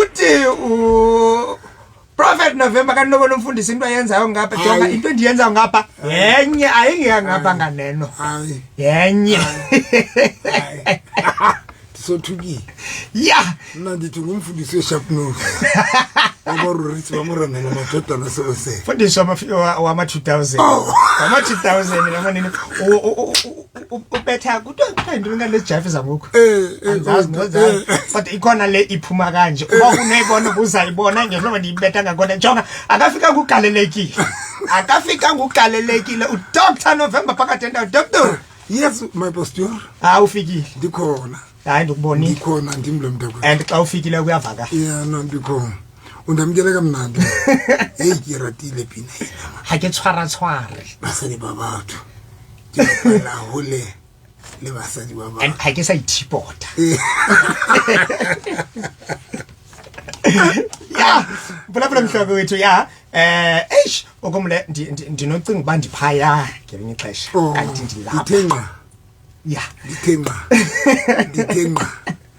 Uthi u Prophet November kanti nobona umfundisi into ayenzayo ngapha, jonga Hayi. into endiyenzayo ngapha yenye ayingeyangapha nganeno. Hayi. Yenye. Hayi, ndisothukile. Ya. Mna ndithi ngumfundisi wesharpnose wabaroritsi ba morena le madodana seosele. Mfundisi wama 2000. Oh. Wama 2000 lamanini ubetha kuthiwa yintoni ngale jive zangoku? Andizazi nozazi. Kodwa ikhona le iphuma kanje. Uba unoyibona ubuzayibona ngehlobo ndiyibetha ngakhona. Jonga akafika kugalelekile. Akafika ngugalelekile uDr November phakathi endawo. Doctor. Yes, my pastor. Ah, ufikile. Ndikhona. Hayi, ndikubonile. Ndikhona, ndim lo mntakwethu. And xa ufikile kuyavakala. Yeah, no, ndikhona. Undamkele kamnandi. Hey, ke ratile pina ena. Ha ke tshwara tshware. Basadi ba batho. Ke bapala hole le basadi ba And batho. ha ke sa ithipota. Ya, phulaphula mhlobo wethu ya. Eish, okomle ndinocinga uba ndiphaya ngelinye ixesha. Oh, Kanti ndilapha. ndithe nqa. Ya. Ndithe nqa. Ndithe nqa.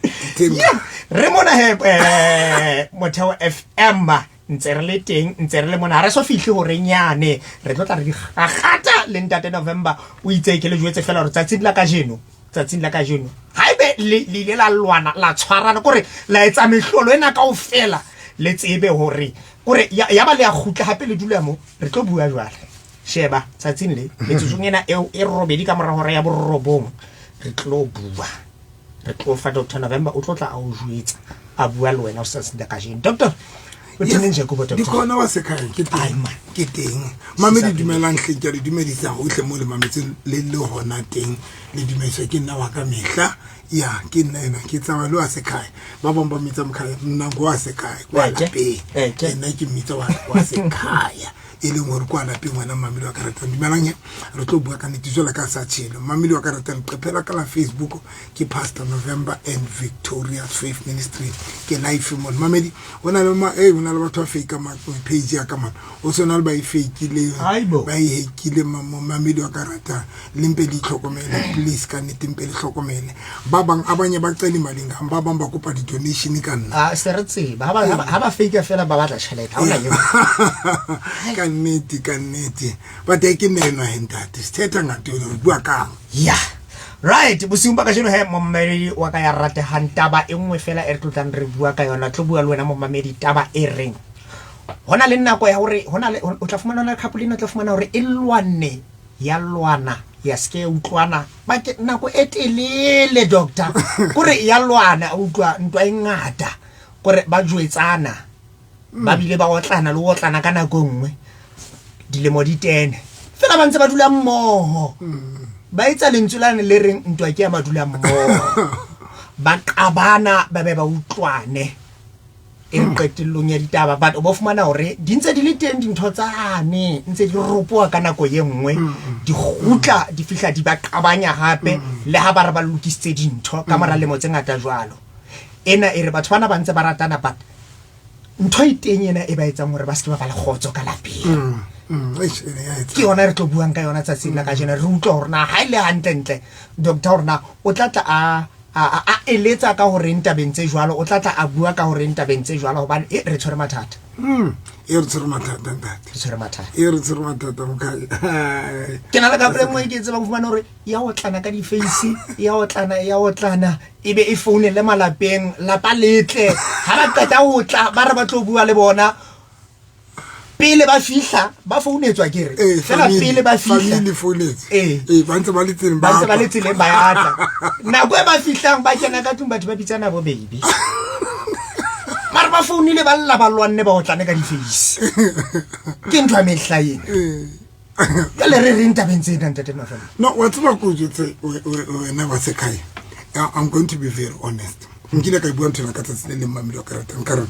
Ndithe nqa. Re mona he Motheo FM ntse re le teng, ntse re le mona, ha re so fihle hore nyane re tlo tla re digagata le ntate November. O itse ke le jwetse fela hore tsatsing la kajeno, tsatsing la kajeno haebe le ile la lwana, la tshwarana, kore la etsa mehlolo ena kaofela, le tsebe hore kore ya ba le ya kgutla hape le dula mo re tlo bua jwale. Sheba tsatsing le metsotsong ena eo e 8 ka mora hora ya 9 re tlo bua, re tlo fa Dr November o tlo tla a o jwetsa, a bua le wena o sa tsatsing la kajeno. Doctor, o teng nje kubo doctor? Dikhona wa sekhaya ke Ai, teng. man. Ke teng. Mame di dumelang hleng, ke a le dumedisa hohle mo le mametse le le hona teng. Le dumediswa ke nna wa ka mehla. Ya, ke nna ena, ke tsamaya le wa sekhaya. Ba bang ba mmitsa mokhaya, nna ke wa sekhaya, kwa Eke, lapeng. eke. Nna ke mmitsa wa sekhaya. E leng hore kwa lapeng wena mamedi wa ka ratang. Dumelang he, re tlo bua ka nnete jwalo ka sa tjhelo. Mamedi wa ka ratang, leqephe la ka la Facebook ke Pastor November and Victorious Faith Ministry. Ke live mona. Mamedi, ho na le ma, eh, ho na le batho ba fake ma page ya ka mona. O se na le ba e fake-ileng, Haibo. ba e hack-ile, mamedi wa ka ratang. Le mpe le itlhokomele, please, ka nnete mpe le hlokomele. Ba bang abanye ba cela imali ngam, ba bang ba kopa di-donation ka nna. Ah, se re tseba. Ha ba fake fela ba batla tjhelete. Ha hona eo. Ka nnete, ka nnete. But ke nna enwa he ntate. Sithetha ngatoni, re bua kang? Ya. Right, bosiung ba kajeno he momamedi wa ka ya ratehang, taba e nngwe fela e re tlotlang re bua ka yona. Tlo bua le wena momamedi taba e reng. Hona le nako ya hore hona le o tla fumana hona le couple ena, o tla fumana hore e lwanne, ya lwana, ya se ke ya utlwana ba ke nako e telele doctor. Kore ya lwana, o utlwa ntwa e ngata, kore ba jwetsana, ba bile ba otlana le otlana ka nako e nngwe dilemo di tene fela ba ntse ba dula mmoho, ba etsa lentswe lane le reng ntwa ke ya madula mmoho, ba qabana ba be ba utlwane e re qetellong ya ditaba. But o bo fumana hore di ntse di le teng dintho tsane ntse di ropoa ka nako ye nngwe, di kgutla di fihla di ba qabanya hape, le ha ba re ba lokisitse dintho ka mora lemo tse ngata jwalo. Ena e re batho bana ba ntse ba ratana, but ntho e teng ena e ba etsang hore ba se ke ba ba le kgotso ka lapeng. Eish, ene ya etsa. Ke yona re tlo buang ka yona tsatsing la kajeno. Re utlwa hore na ha e le hantlentle doctor hore na o tla tla a eletsa ka horeng tabeng tse jwalo, o tla tla a bua ka horeng tabeng tse jwalo, hobane e re tshwere mathata. E re tshwere mathata, ntate. Re tshwere mathata. E re tshwere mathata, mokhaya. Ke na le couple e nngwe ke tsebang ho fumana hore ya otlana ka di-face, ya otlana, ya otlana, e be e founele malapeng, lapa letle. Ha ba qeta ho tla, ba re ba tlo bua le bona. Pele ba fihla, ba founetswa ke re. Eh, Fela family, pele ba fihla. family founetse. Eh. Eh, ba ntse ba le tseleng Ba ntse ba ba le tla. tseleng ba ya tla. Nako e ba fihlang ba kena ka tlung, batho ba bitsana bo baby. Mara ba founile ba lla ba lwanne ba otlane ka di-face. Ke ntho ya mehla ena. Eh. Jwale re reng tabeng tsena, ntate November? No, wa tseba ko jwetse wena wa sekhaya. I'm going to be very honest. Nkile ka e bua ntho ena ka tsatsi le leng mamedi wa ka ratang ka re,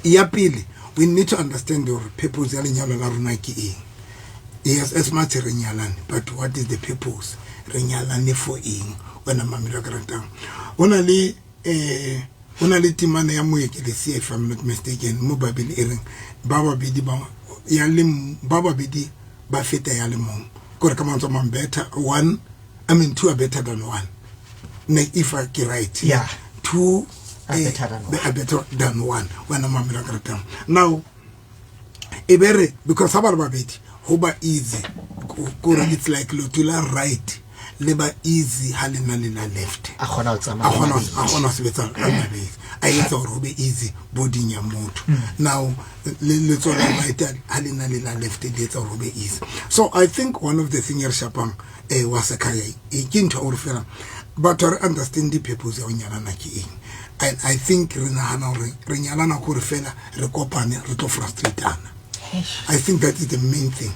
ya pele, we need to understand hore purpose ya lenyalo la rona ke eng. Yes, as much re nyalane, but what is the purpose? Re nyalane for eng? Wena mamedi wa ka ratang. Ho na le, ho na le temana ya Moekelesia, if I'm not mistaken, mo Bible e reng ba babedi ba ya le ba babedi ba feta ya le mong. Kore ka mantswe a mang, better one, I mean two are better than one. Ne, if I ke right. Yeah. Two Are better than one. Are better than one. Wena mamela ka ratang. Now e be re because ha ba le babedi ho ba easy kore it's like leoto la right le ba easy ha le na le la left. A kgona ho tsamaya a kgona ho sebetsa ka mabedi, a etsa hore ho be easy boding ya motho. Now le letsoho la right ha le na le la left le etsa hore ho be easy. So I think one of the thing e re shapang wa sekhaya e ke ntho ya hore fela batho ha re understand di-purpose ya ho nyalana ke eng. And I think re nahana hore re nyalana ke hore fela re kopane re tlo frustratana. I think that is the main thing.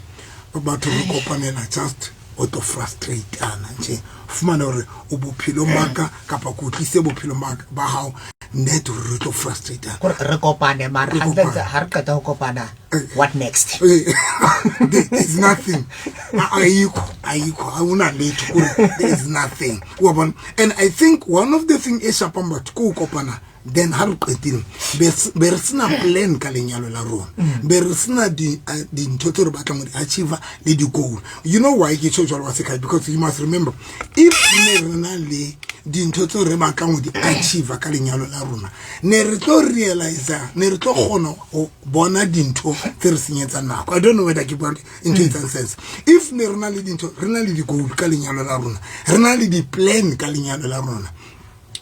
Batho re kopanela just o tlo frustratana nje. Fumana hore o bophelong ba ka kapa ke o tlise bophelong ba hao net hore re tlo frustratana. Kore re kopane mara Re hantle kopane. ha re qeta ho kopana, what next? There is nothing. Ayikho, ayikho, ha hona letho kore there is nothing. Wa bona? And I think one of the thing e shapang batho ke ho kopana, then ha re qetile be re sena plan ka lenyalo la rona, be re sena dintho tse re batlang ho di achieve le di-goal. You know why ke tjho jwalo wa sekhaya? Because you must remember, if ne re na le dintho tseo re batlang ho di achieve ka lenyalo la rona, ne re tlo realize, ne re tlo kgona ho bona dintho tse re senyetsang nako. I don't know whether ke bua ntho e etsang sense. If ne re na le dintho, re na le di-goal ka lenyalo la rona, re na le di-plan ka lenyalo la rona,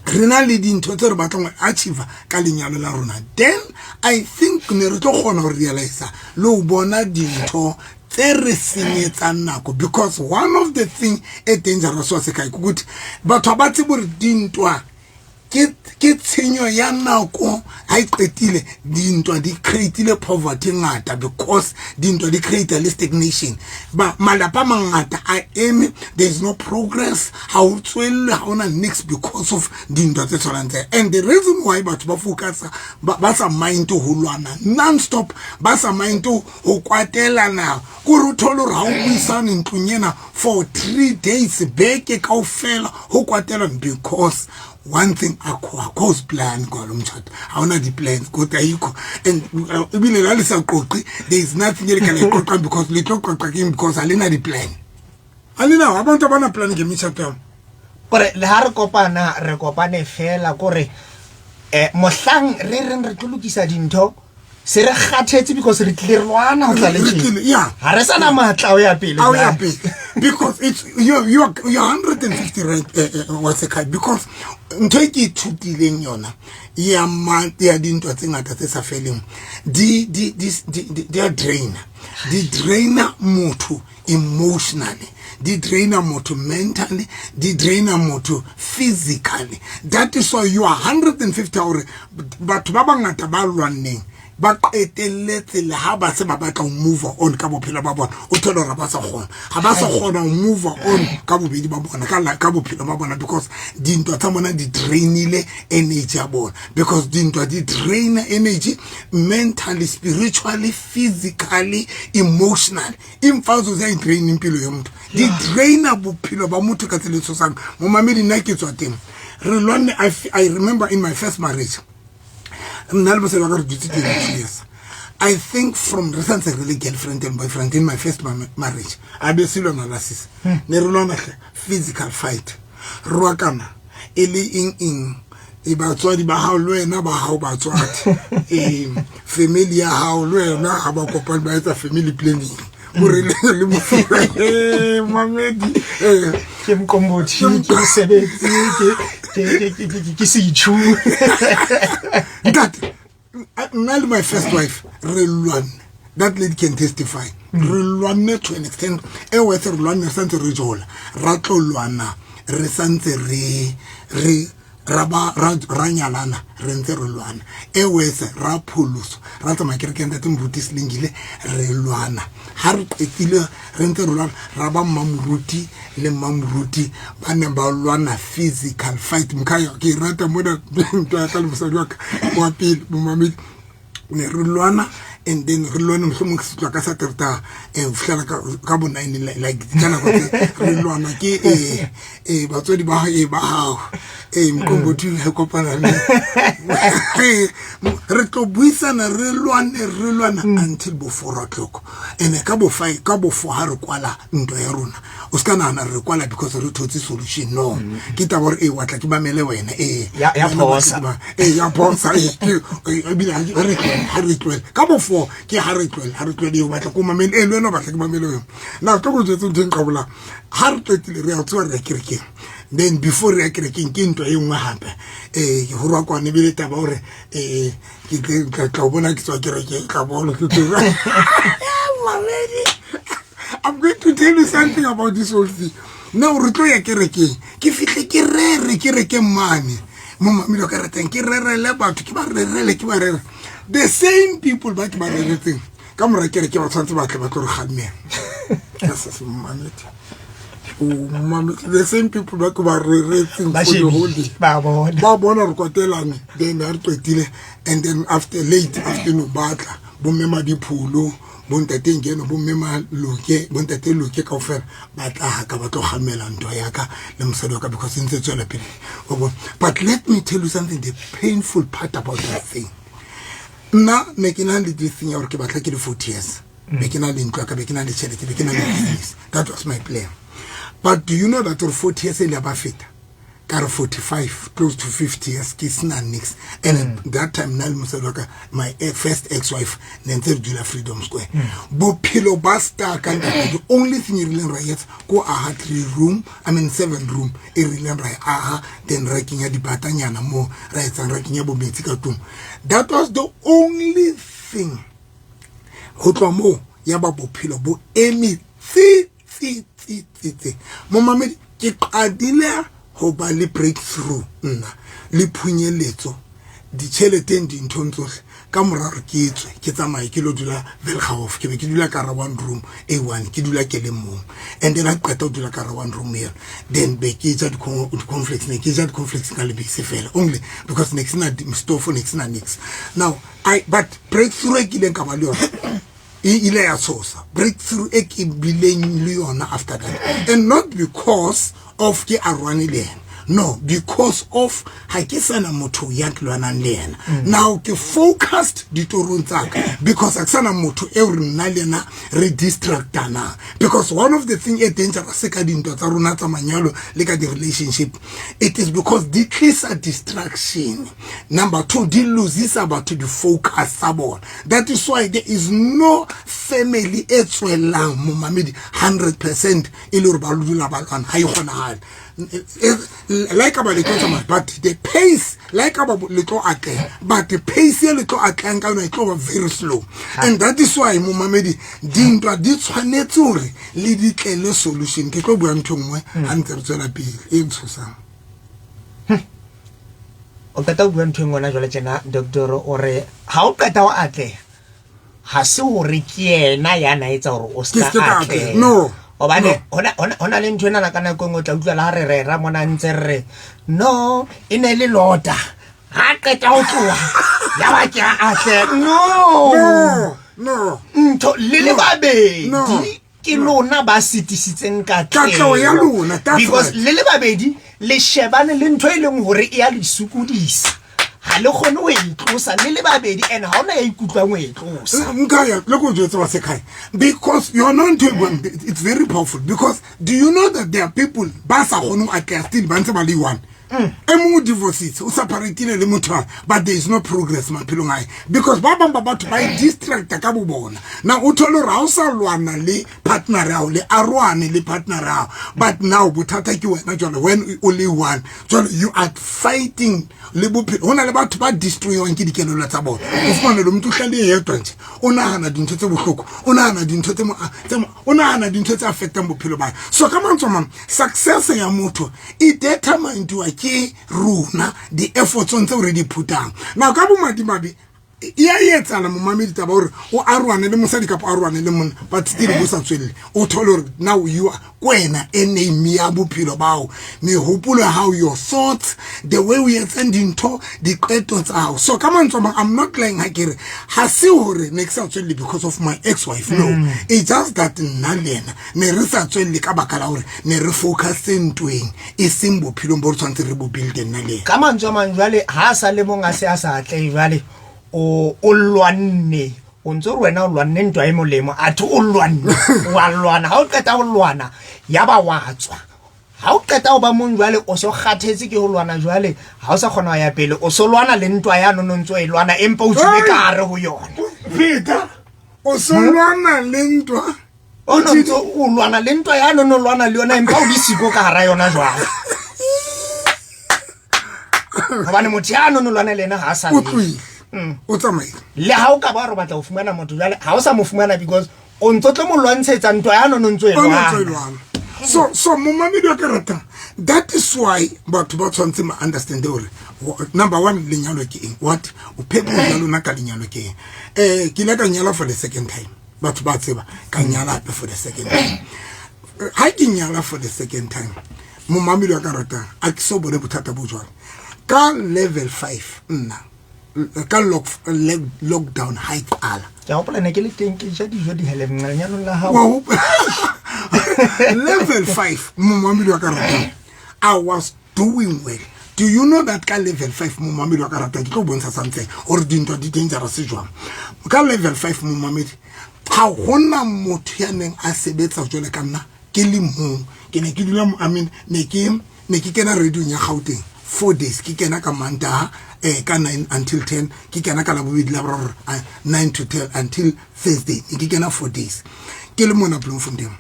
re na le dintho tse re batlang ho achieve ka lenyalo la rona, then I think ne re tlo kgona ho realize le ho bona dintho tse re senyetsang nako. Because one of the thing e dangerous wa sekai ke ukuthi batho ha ba tsebe hore dintwa ke tshenyo ya nako. Ha e qetile dintwa di create-ile poverty ngata, because dintwa di create le stagnation. Ba malapa a mangata a eme, there is no progress, ha o tswelle, ha ona niks because of dintwa tse tshwanang tse. And the reason why batho ba focus ba sa mind ho lwana non-stop, ba sa mind ho kwatelana, kore o thole hore ha o buisane ntlong ena for 3 days, beke kaofela ho kwatelana, because one thing akho plan kwa lo mtshato, ha ona di-plans kodwa ayikho. And ebile la le sa qoqe, there is nothing e le ka le qoqang, because le tlo qoqa keng? Because ha le na di-plan, ha le na, abantu ha bana plan ngemitshato yabo. Kore le ha re kopana, re kopane fela kore mohlang re reng re tlo lokisa dintho, se re kgathetse because re tlile re lwana ho tla le Re tjena. tlile, yeah. Ha re sana matla ho ya pele Ha o ya jwale. pele. Because it's you're 150 right, what's it called? Because ntho e ke ithutileng yona ya ma, ya dintwa tse ngata tse sa feleng, di a draina. Di draina motho emotionally, di draina motho mentally, di draina motho physically. That is why you are 150 hore batho ba bangata ba lwanneng ba qetelletse le ha ba se ba batla ho move on ka bophelo ba bona, o thole hore ba sa kgona, ha ba sa kgona ho move on ka bobedi ba bona, ka bophelo ba bona, because dintwa tsa bona di drainile energy ya bona, because dintwa di drain energy mentally, spiritually, physically, emotionally. Imfazo ziyayidrain impilo yomuntu, di draina bophelo ba motho ka tsela e tshosang. Momamedi, nna ke tswa teng, re lwanne. I remember in my first marriage, nna le mosadi wa ka re dutse 22 years. I think from re santse re le girlfriend and boyfriend in my first marriage, a be se lwana la sisa, ne re lwana hle, physical fight, re rwakana e le eng eng, e batswadi ba hao le wena ba hao batswadi, family ya hao le wena ha ba kopane ba etsa family planning hore le mofuta, mamedi, Ke moqombothi, ke mosebetsi, ke setjhu. Ntate, nna le my first wife re lwanne, that lady can testify, re lwanne to an extent e wetse re lwanne re santse re jola, ra tlo lwana re santse re ra ba ra nyalana, re ntse re lwana, e wetse ra pholoswa, ra tsamaya kerekeng ntate Moruti Selengile, re lwana, ha re qetile re ntse re lwana, ra ba mmamoruti le mmamoruti ba ne ba lwana physical fight. Mkhaya ke rata mona ntwa ya ka le mosadi wa ka wa pele, momamedi, ne re lwana, and then re lwane mohlomong ke se tloha ka Satertaha, ho fihlela ka bo 9, like ka nako tse re lwana ke, batswadi ba ba hao, Ee, Moqombothi re kopana le re tlo buisana, re lwane, re lwana until bo 4 o'clock. And ka bo 5, ka bo 4, ha re kwala ntwa ya rona, o se ka nagana re kwala because re thotse solution. No, ke taba gore ee, wa tla ke mamele wena, ee. Ya Wena wa phosa. tla ke ee, ya phosa, ee, ebile ha re tlohele, ha re tlohele ka bo 4, ke ha re tlohele, ha re tlohele, ee, o batla ko mamele, ee, le wena o batla ke mamele wena. Na tlo go jwetse ntho e nqabolang? Ha re qetile, re ya tsoa, re ya kerekeng. Then before re ya kerekeng, ke ntwa e nngwe gape, um go rwa kwane ebile taba gore um ke tla o bona ke tswa kerekeng, tla bona ke mamedi. I'm going to tell you something about this whole thing now. Re tlo ya kerekeng, ke fihle ke rere kerekeng mane mo mamelo ka ratang, ke rerele batho, ke ba rerele, ke ba rere. The same people ba ke ba reretseng, ka mora kereke ba tshwanetse ba tle ba tlo re kgalemela. Ka se se mamedi. O mamedi, the same people ba ke ba reretseng ba for the whole day. Shebile, ba bona. Ba bona re kwatelane. Then ha re qetile, and then after late afternoon, ba tla bomme Madipholo, bontate Nkeno, bomme Maloke, bontate Loke, kaofela ba tla haka ba tlo kgamela ntwa ya ka le mosadi wa ka, because e ntse tswela pele. Wa bona? But let me tell you something, the painful part about that thing, nna ne ke na le this thing ya gore ke batla ke le 40 years, be ke na le ntlo ya ka, be ke na le tšhelete, be ke na le business. That was my plan. But do you know that gore 40 years e le ya ba feta, ka re 45, close to 50 years, ke sena nix? And that time nna le mosadi wa ka, my first ex wife, ne ntse re dula Freedom Square. Bophelo ba star ka ntate, the only thing e rileng ra etsa ko aha three room, I mean seven room e rileng ra e aha, then ra kenya dibatanyana mo, ra etsang, ra kenya bometsi ka tlong. That was the only thing. Ho tloha moo ya ba bophelo bo eme tsi tsi tsi tsi tsi. Momamedi, ke qadile ho ba le breakthrough nna le phunyeletso ditjheleteng, dinthong tsohle, ka mora hore ke tswe, ke tsamaye, ke lo dula Welgehof. Ke be ke dula ka hara one room a one, ke dula ke le mong. And then ha ke qeta ho dula ka hara one room eo, then be ke ja di-cornflakes, ne ke ja di-cornflakes ka lebese fela only, because ne ke sena stofo, ne ke sena nix. Now I but breakthrough e ke ileng ka ba le yona e ile ya tshosa. Breakthrough e ke bileng le yona after that, and not because of ke arwane le yena, no, because of ha ke sana motho ya ke lwanang le yena. Now ke focused ditorong tsa ka, because ha ke sana motho eo re nna le yena re distractana. Because one of the thing e dangerous ka dintwa tsa rona tsa manyalo le ka di-relationship, it is because di tlisa distraction. Number two, di losisa batho di-focus tsa bona. That is why there is no family e tswellang, momamedi, 100% e le gore ba dula ba lwana. Ha e kgonagale. La e ka ba le tlo tsamaya, but the pace, la e ka ba le tlo atleha, but the pace e le tlo atlehang ka yona e tlo ba very slow. And that is why, momamedi, dintwa di tshwanetse hore le di tlele solution. Ke tlo bua ntho e nngwe ha ntse re tswela pele e ntshosang. O qeta ho bua ntho e ngwana jwale tjena, doctor, o re ha o qeta ho atleha, ha se hore ke yena ya na etsa hore o Ke ska se ka atleha. atleha. No. Hobane No. hona le ntho enana, ka nako e nngwe o tla utlwa le ha re rera mona, ntse re re no, e ne le lota, ha qeta ho tloha ya ba ke a atleha. No. No, no. Ntho le le babedi, No. ke lona ba sitisitseng Katleho ya lona, that's because right. le le babedi le shebane le ntho e leng hore e ya le sokodisa, ha le kgone ho e tlosa le le babedi, and ha ona ya ikutlwang ho e tlosa. Nkaya le ko jwetse wa sekhaya, because yona ntho e buang, it's very powerful, because do you know that there are people ba sa kgoneng ho atleha, still ba ntse ba le one? E mongwe o divorcitse, o separatile le motho wa, but there is no progress maphelong ae, because ba bang ba batho ba e distracta ka bo bona. Now o thole gore ha o sa lwana le partner ya hao, le aroane le partner ya hao, but now bothata ke wena jwale. When o le one jwale, you are fighting le bophelo. Ho na le batho ba destroywang ke dikelello tsa bona. O fumane le motho o hlale yedwa nje, o nahana dintho tse bohloko, o nahana dintho tse o nahana dintho tse affectang bophelo ba hae. So ka mantswe a mang, success ya motho e determinediwa ke rona, di-efforts tseo re di phutang. Now ka bomadimabe, E a etsala momamedi taba gore o aroane le mosadi kapa aroane le monna, but still bo sa tswelele. O thole gore now you are kwena enemy ya bophelo bao, mehopolo ya hao, your thoughts, the way o etsang dintho, diqeto tsa hao. So ka mantswe a mang, I'm not lying ha ke re ha se hore ne ke sa tswelele because of my ex wife no. It's just that nna le ena ne re sa tswelele ka baka la hore ne re focuse ntweng, e seng bophelong bo re tshwanetse re bo builde nna le ena. Ka mantswe a mang, jwale ha a sa le mong, a se a sa atlehe, jwale o lwanne, o ntse re wena o lwanne ntwa e molemo, athe o lwanne, wa lwana, ha o qeta ho lwana ya ba wa tswa. Ha o qeta ho ba mong, jwale o so kgathetse ke ho lwana, jwale ha o sa kgona ho ya pele, o so lwana le ntwa ya nono ntse o e lwana, empa o tswile ka hare ho yona. Feta o so lwana le ntwa. O no ntse o lwana le ntwa ya nono, lwana le yona, empa o le siko ka hara yona jwale, hobane motho ya nono lwana le ena ha a sa o tlohile, o tsamaile. Le ha o ka ba re batla ho fumana motho jwale, ha o sa mo fumana because o ntso tlo mo lwantshetsa ntwa ya nono ntso e o ntse lwana. Lwana. So momamedi wa ka ratang, that is why batho ba tshwanetse ma understand gore number one, lenyalo ke eng, what purpose ya lona ka lenyalo ke eng. Ke ile ka nyala for the second time. Batho ba tseba ka nyala hape for the second time. Ha ke nyala for the second time, momamedi wa ka ratang, a ke so bone bothata bo jwalo ka level 5 nna ka lockdown ha e qala. Ke a hopola ne ke le teng, ke ja dijo di hele lenyalong la hao. Wa hopola level 5, momamedi wa ka ratang? I was doing well. Do you know that ka level 5, momamedi wa ka ratang, ke tlo bontsha something gore dintwa di dangerous jwang. Ka level 5, momamedi, ga gona motho ya neng a sebetsa jwale ka nna ke le mong. Ke ne ke dula I mean, ne ke kena radiong ya Gauteng 4 days. Ke kena ka Mantaha ka 9 until 10, ke kena ka Labobedi, la boraro 9 to 10 until Thursday. Ne ke kena 4 days ke le mona Bloemfontein.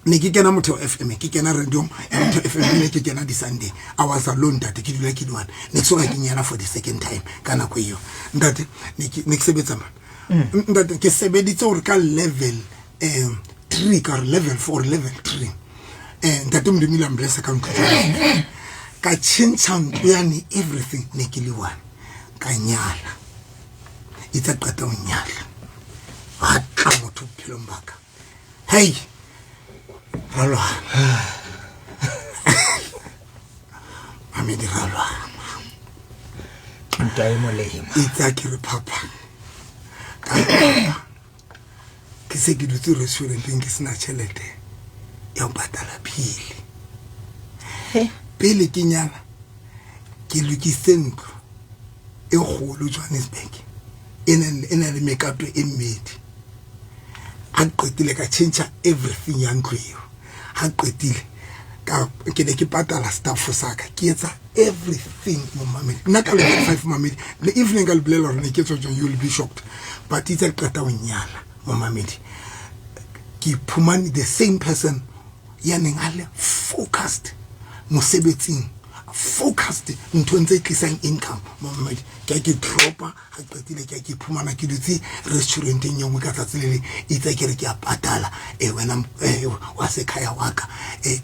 Ne ke kena Motheo FM, ke kena radiong ya Motheo FM, ne ke kena di-Sunday. I was alone, ntate, ke dula ke le one. Ne ke soka ke nyala for the second time ka nako eo, ntate. Ne ke sebetsa man, ntate. Ke sebeditse gore ka level 3, ka re level 4, level 3, ntate, Modimo ile a mblessa ka ntlo, ka tšhentšha ntlo yane, everything. Ne ke le one, ka nyala. Itse qeta ho nyala, ga tla motho bophelong baka. Hei, ra lwana, mamedi, ra lwana. Ntwa e molemo. Itse a ke re phapha ka phapha, ke se ke dutse restauranteng, ke sena tšhelete ya ho patala bile. Pele ke nyala, ke lokisitse ntlo e kgolo Johannesburg, e na le mekato e mmedi. Ha ke qetile ka change everything ya ntlo eo. Ha ke qetile ka ke ne ke patala staff sa ka, ke etsa everything, momamedi. Nna ka level 5, mamedi, le evening ka le bolela hore ne ke tswa jwang, you will be shocked. But itse ke qeta ho nyala, momamedi, ke iphumane the same person ya neng a le focused mosebetsing, focused nthong tse tlisang income, momamedi. Ke a ke dropa. Ha qetile, ke a ke iphumana ke dutse restauranteng e nngwe ka tsatsi le leng. Itse ke re ke a patala, wena wa sekhaya wa ka,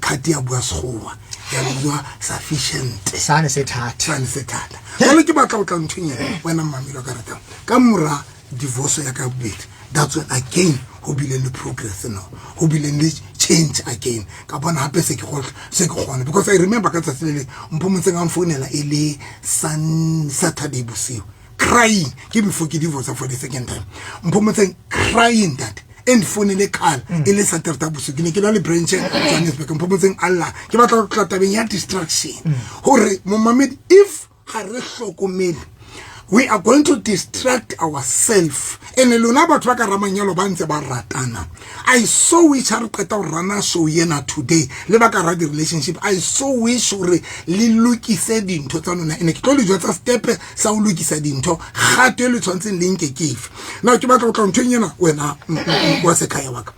card ya bua sekgowa, ya bua sufficient. Sane se thata. Sane se thata. Jwale ke batla ho tla nthong ena, wena mmamelo ka ratang. Ka mora divorce ya ka bobedi, that's when again ho bile le progress, no, ho bile le change again. Ka bona hape se ke se ke kgona, because I remember ka tsatsi le leng mpho motseng a mfounela e le Saturday bosiu, crying. Ke before ke divorce for the second time. Mpho motseng crying that and founele khala e le Saturday bosiu. Ke ne ke na le branch Johannesburg. Mpho motseng alla. Ke batla ho tla tabeng ya distraction, hore momamedi, if ha re hlokomele, we are going to distract ourselves. And lona batho ba ka ramanyalo ba ntse ba ratana, I so wish ha re qeta ho rana show ena today, le ba ka ra di-relationship, I so wish hore le lokise dintho tsa lona. Ene ke tlo le jwetsa step sa ho lokisa dintho, kgato e le tshwanetseng le nke ke efe. Now ke batla ho tla nthong ena, wena wa sekhaya wa ka.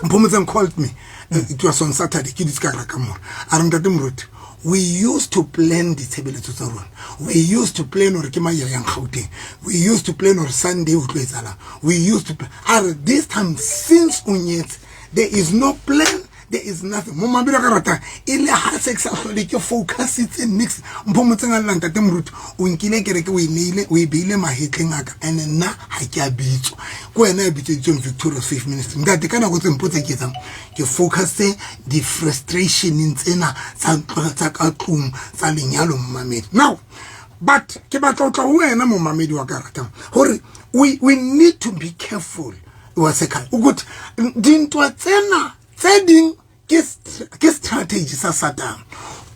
Mphomotsen called me, it was on Saturday, ke dutse ka hara kamora. A re, "Ntate Moruti, we used to plan ditshebeletso tsa rona. We used to plan hore ke mang ya yang Gauteng. We used to plan hore Sunday ho tlo etsahalang. We used to plan." A re, "This time since o nyetse, there is no plan. There is nothing. Momamedi wa ka ratang, e le ha se ke sa hlole ke focusitse nix. Mpho motseng a llang ntate Moruti, o nkile kereke o e neile, o e beile mahetleng a ka, and nna ha ke a bitswa. Ke wena ya bitseditsweng Victorious Faith Ministry. Ntate, ka nako tse mpho tse ke etsang, ke focuse di-frustrationeng tsena tsa ka tlung tsa lenyalo, momamedi. Now, but ke batla ho tla ho wena, momamedi wa ka ratang, hore we need to be careful wa sekhaya ukuthi dintwa tsena tse ding ke strategy sa Satan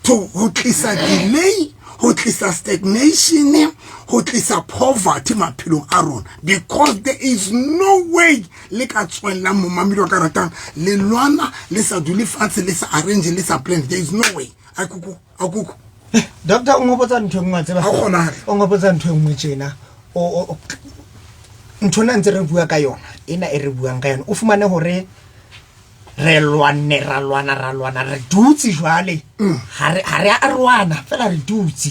to ho tlisa delay, ho tlisa stagnation, ho tlisa poverty maphelong a rona, because there is no way le ka tswellang, momamedi wa ka ratang, le lwana, le sa dule fatshe, le sa arrange, le sa plan. There is no way. Akuku, akuku. Doctor, o nghopotsa ntho e nngwe, wa tseba. Ha o kgonahale. O nghopotsa ntho e nngwe tjena. Ntho ena ntse re bua ka yona, ena e re buang ka yona, o fumane hore re lwanne, ra lwana, ra lwana, re dutse jwale. Ha re a lwana fela, re dutse.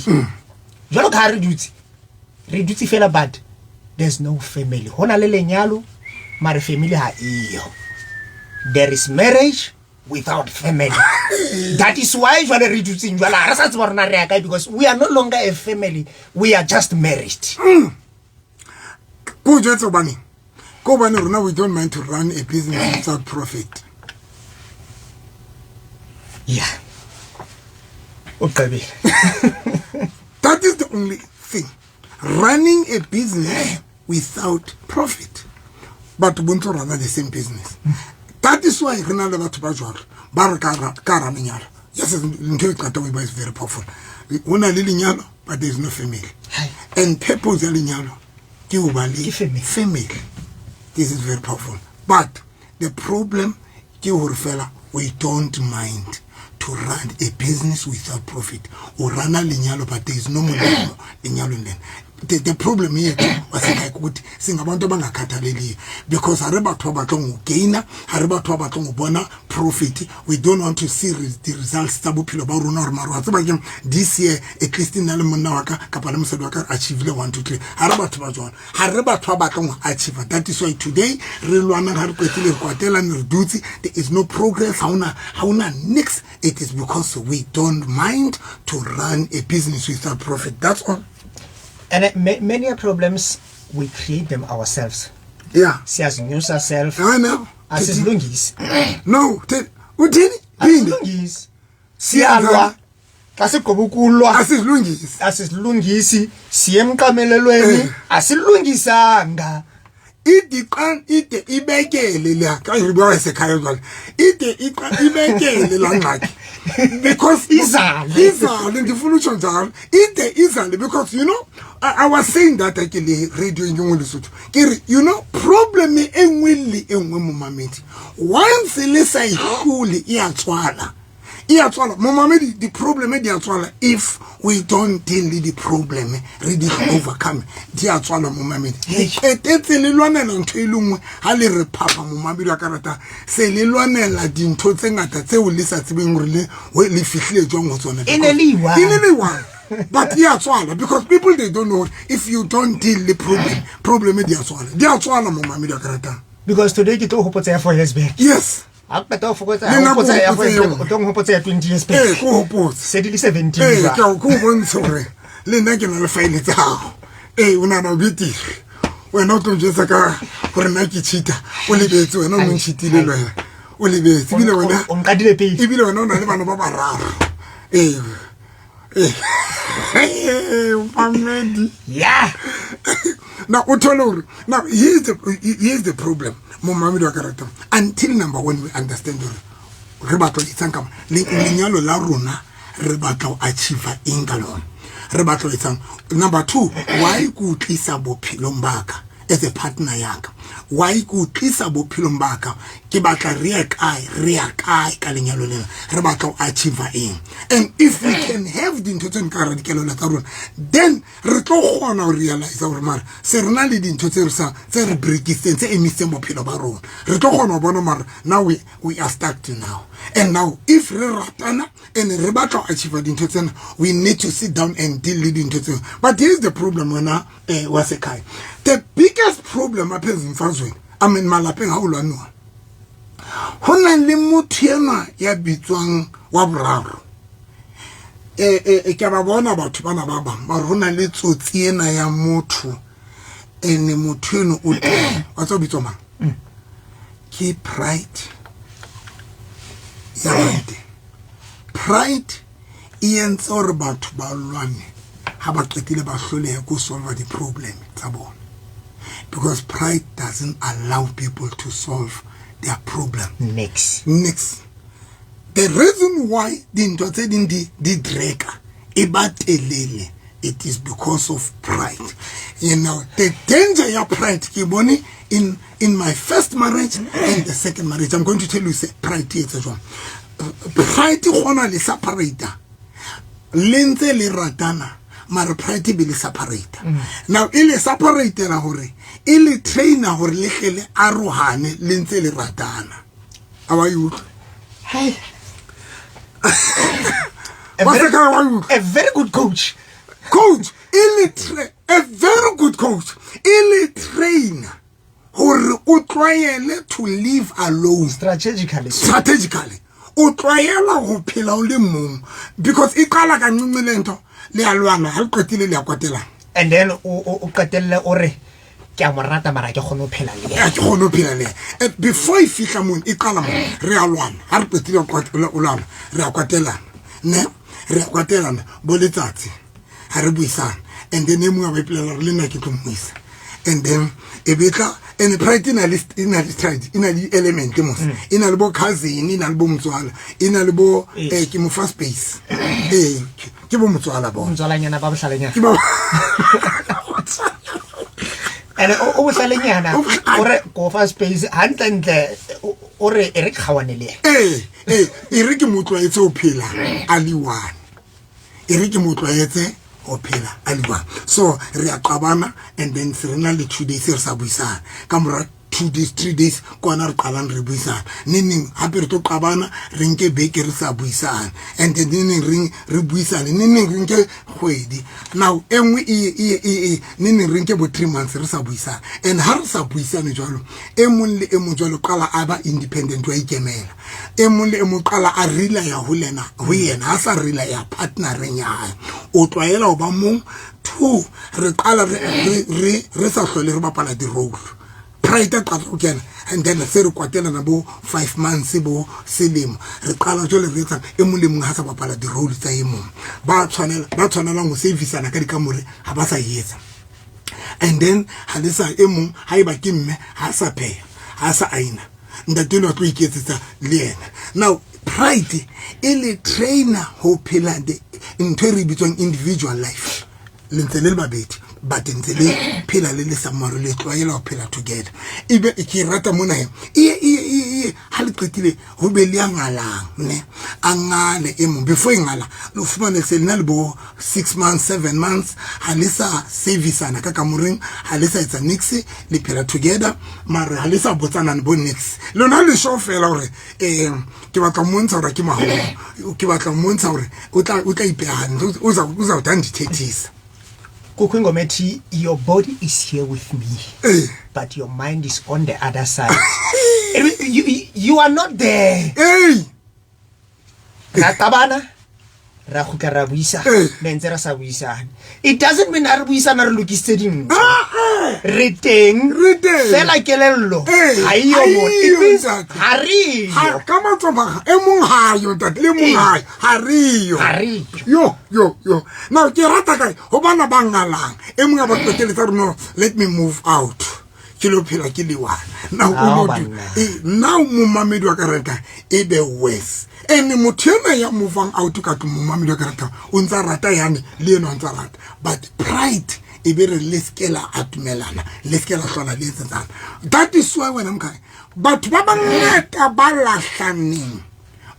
Jwalo ka ha re dutse, re dutse fela, but there's no family. Ho na le lenyalo, mare family ha eyo. There is marriage without family. That is why jwale re dutseng jwale, ha re sa tseba rona re ya kae, because we are no longer a family, we are just married. Ko jwetse hobaneng? Ke hobane rona we don't mind to run a business without profit. Yeah, o qebile. That is the only thing, running a business without profit, but bo ntse run the same business. That is why re na le batho ba jwalo ba re ka ra lenyalo. Yes, ntho e qeta o e is very powerful. Ho na le lenyalo, but there is no family. Hai. And purpose ya lenyalo ke ho ba le Ke family. Family. This is very powerful, but the problem ke hore fela we don't mind to run a business without profit. O runa lenyalo, but there is no molemo lenyalong lena. The problem yethu wasekhaya ukuthi singabantu abangakhathaleliyo, because ha re batho ba batlang ho gaina, ha re batho ba batlang ho bona profit. We don't want to see the results tsa bophelo ba rona, hore mara wa tseba keng, this year at least nna le monna wa ka kapa le mosadi wa ka re achievile 1 2 3. Ha re batho ba jwalo, ha re batho ba batlang ho achieve. That is why today re lwana, ha re qetile re kwatelane, re dutse, there is no progress, ha ona nix. It is because we don't mind to run a business without profit. That's all. And many problems, we create them ourselves. Siyazinyusa self. I know. Asizilungisi. No, uthini? Phinde. Asilungisi, siyalwa xa sigqiba ukulwa. Asizilungisi. Asizilungisi, siye emqamelelweni. Asilungisanga. Ide ide ibekele la ka re bua sekhaya jwale, ide ibekele la ngxaki because Izale. Izale, ndifuna utsho njalo, ide izale, because you know I was saying that ke le radio e nngwe Lesotho, ke re, you know, problem e nngwe le e nngwe, momamedi, once le sa e hlole, e a tswala, e a tswala, momamedi. Di-problem di a tswala. If we don't deal le di-problem, re di overcome, di a tswala, momamedi. Hey. Qetetse le lwanela ntho e le nngwe, ha le re phapha, momamedi wa ka rata, se le lwanela dintho tse ngata tseo le sa tsebeng hore le fihlile jwang ho tsona. E ne le i-one. E ne le one, but e a tswala, because people, they don't know, if you don't deal le problem, problem di a tswala, di a tswala, momamedi wa ka ratang. Because today ke tlo hopotsa ya 4 years back. Ha qeta ho fokotsa, Le nna hopotsa ko ya 4 hopotse years back, yona. o tlo nhopotsa ya 20 years back. Ee, ko hopotse. Se di le 17 Ee, jwale. ke o bontshe hore le nna ke na le file tsa gago. Ee, o nahana o betere wena, o tlo njwetsa ka gore nna ke cheater, o lebetse wena o mo ncheatile le wena, o lebetse ebile wena. O nqadile pele. Ebile wena o na le bana ba bararo. Ee, ee, mamedi. Now o thole hore now here's the problem, momamedi wa ka ratang, until number one we understand hore re batla ho etsang ka lenyalo la rona, re batla ho achieve eng ka lona, re batla ho etsang. Number two, why ke o tlisa bophelong ba ka as a partner ya ka? Why ke o tlisa bophelong ba ka? Ke batla re ye kae, re ya kae ka lenyalo lena, re batla ho achieve eng? And if we can have dintho tse ka hara dikelello tsa rona, then re tlo kgona ho realize hore mara se re na le dintho tse re sa tse re breakisitseng, tse emisitseng bophelo ba rona. Re tlo kgona ho bona mara now we are stuck now. And now if re ratana and re batla ho achieve dintho tsena, we need to sit down and deal le dintho tsena. But here's the problem, wena wasekhaya, the biggest problem apha ezimfazweni, I mean malapeng, ha o lwanuwa, Ho na le motho enwa ya bitswang wa boraro. Ke a ba bona batho bana ba bang ba re ho na le tsotsi ena ya motho, ene motho eno o teng. Wa tseba o bitswa mang? Ke pride ya bante. Pride e entse hore batho ba lwane, ha ba qetile ba hlolehe ko solve di-problem tsa bona, because pride doesn't allow people to solve their problem. Next. Next, the reason why dintho tse ding di dreka e ba telele, it is because of pride. The danger ya pride ke bone in my first marriage and the second marriage. I'm going to tell you say pride e etsa jwang. Pride e kgona le separate le ntse le ratana, mara pride e be le separate. Now e le separatela hore e le trainer hore le hle le arohane le ntse le ratana. A wa e utlwa? Hey. Wa se ka wa e utlwa? A very good coach. Coach e le a very good coach e le trainer hore o tlwaele to live alone. Strategically. Strategically o tlwaela ho phela o le mong, because e qala ka ncinci le ntho, le a lwana, ha le qetile le a kwatelana. And then o qetelle o re ke a mo rata mara ke kgone ho phela le yena. Ke kgone ho phela le yena. Before e fihla mono, e qala mo re a lwana, ha re qetile ho lwana re a kwatelana, ne re a kwatelana bo letsatsi ha re buisana, and then e mongwe a ba ipolela hore le nna ke tlo mmuisa, and then e be tla. And pride e na le pride, e na le element mos, e na le bo cousin, e na le bo motswala, e na le bo ke mo fa space, ke bo motswala bona. Motswalanyana ba bohlalenyana. Ke ba And o bohlalenyana. O bohlale. O re ko fa space hantle ntle, o re e re kgawane le yena. E re ke mo tlwaetse ho phela a le one, e re ke mo tlwaetse ho phela a le one, so re a qabana, and then se re na le 2 days re sa buisana. Ka mora 2 days, 3 days kwana re qalang re buisana. Neng neng hape re tlo qabana, re nke beke re sa buisana, and then neng neng re buisane, neng neng re nke kgwedi. Now e nngwe e neng neng re nke bo 3 months re sa buisana. And ha re sa buisane jwalo, e mong le e mong jwalo qala a ba independent, wa ikemela. E mong le e mong qala a rely ya ho lena, ho yena, ha sa rely ya partnereng ya hae, o tlwaela ho ba mong. 2, re qala re sa hlole re bapala di-role. Pride a qala ho kena, and then se re kwatelana bo 5 months bo selemo, re qala jwale re etsang, e mong le mong ha sa bapala di-role tsa e mong. Ba tshwanela, ba tshwanelang ho serviceana ka dikamore ha ba sa etsa. And then ha le sa e mong, ha eba ke mme, ha sa pheha, ha sa aina, ntate enwa tlo iketsetsa le yena. Now pride e le trainer ho phela ntho e re bitswang individual life. Le ntse le le babedi, but ntse le phela le le samaro, le tlwaela ho phela together. Ebe ke rata mona he, e ha le qetile ho be le ya ngalang, ne a ngale e mong. Before e ngala, lo fumane se le na le bo 6 months, 7 months, ha le sa serviceana ka kamoreng, ha le sa etsa nix, le phela together, mara ha le sa botsana bo nix. Lona le sure fela hore, ke batla ho mmontsha hore ke maholo, ke batla ho mmontsha hore o tla ipeha hantle, o sa o tla ndithethisa. Kukho ingoma ethi your body is here with me, but your mind is on the other side. You are not there. Ra qabana, ra kgutla ra buisana, ne ntse re sa buisane. It doesn't mean ha re buisana re lokisitse dintho. Re teng. Re teng. Fela kelello ha e yo Ha mona. e It yo, means ntate. ha re yo. Ha, ka matsoho e mong ha yo, ntate, le mong ha yo. Ha re yo. Ha re yo. Yo, yo, yo. Now, ke rata kae? Ho bana ba ngalang. E mong a ba qetelletsa hore no, let me move out. Ke lo phela ke le one. Now, o Ao, lo banna. Now momamedi wa ka rata e be worse. And motho ena ya movang out ka tlung, momamedi wa ka rata, o ntsa rata yane, le ena o ntsa rata. But pride e be re le seke la atumelana, le seke la hlola le etsetsana. That is why wena mkhaya, batho ba bangata ba lahlaneng,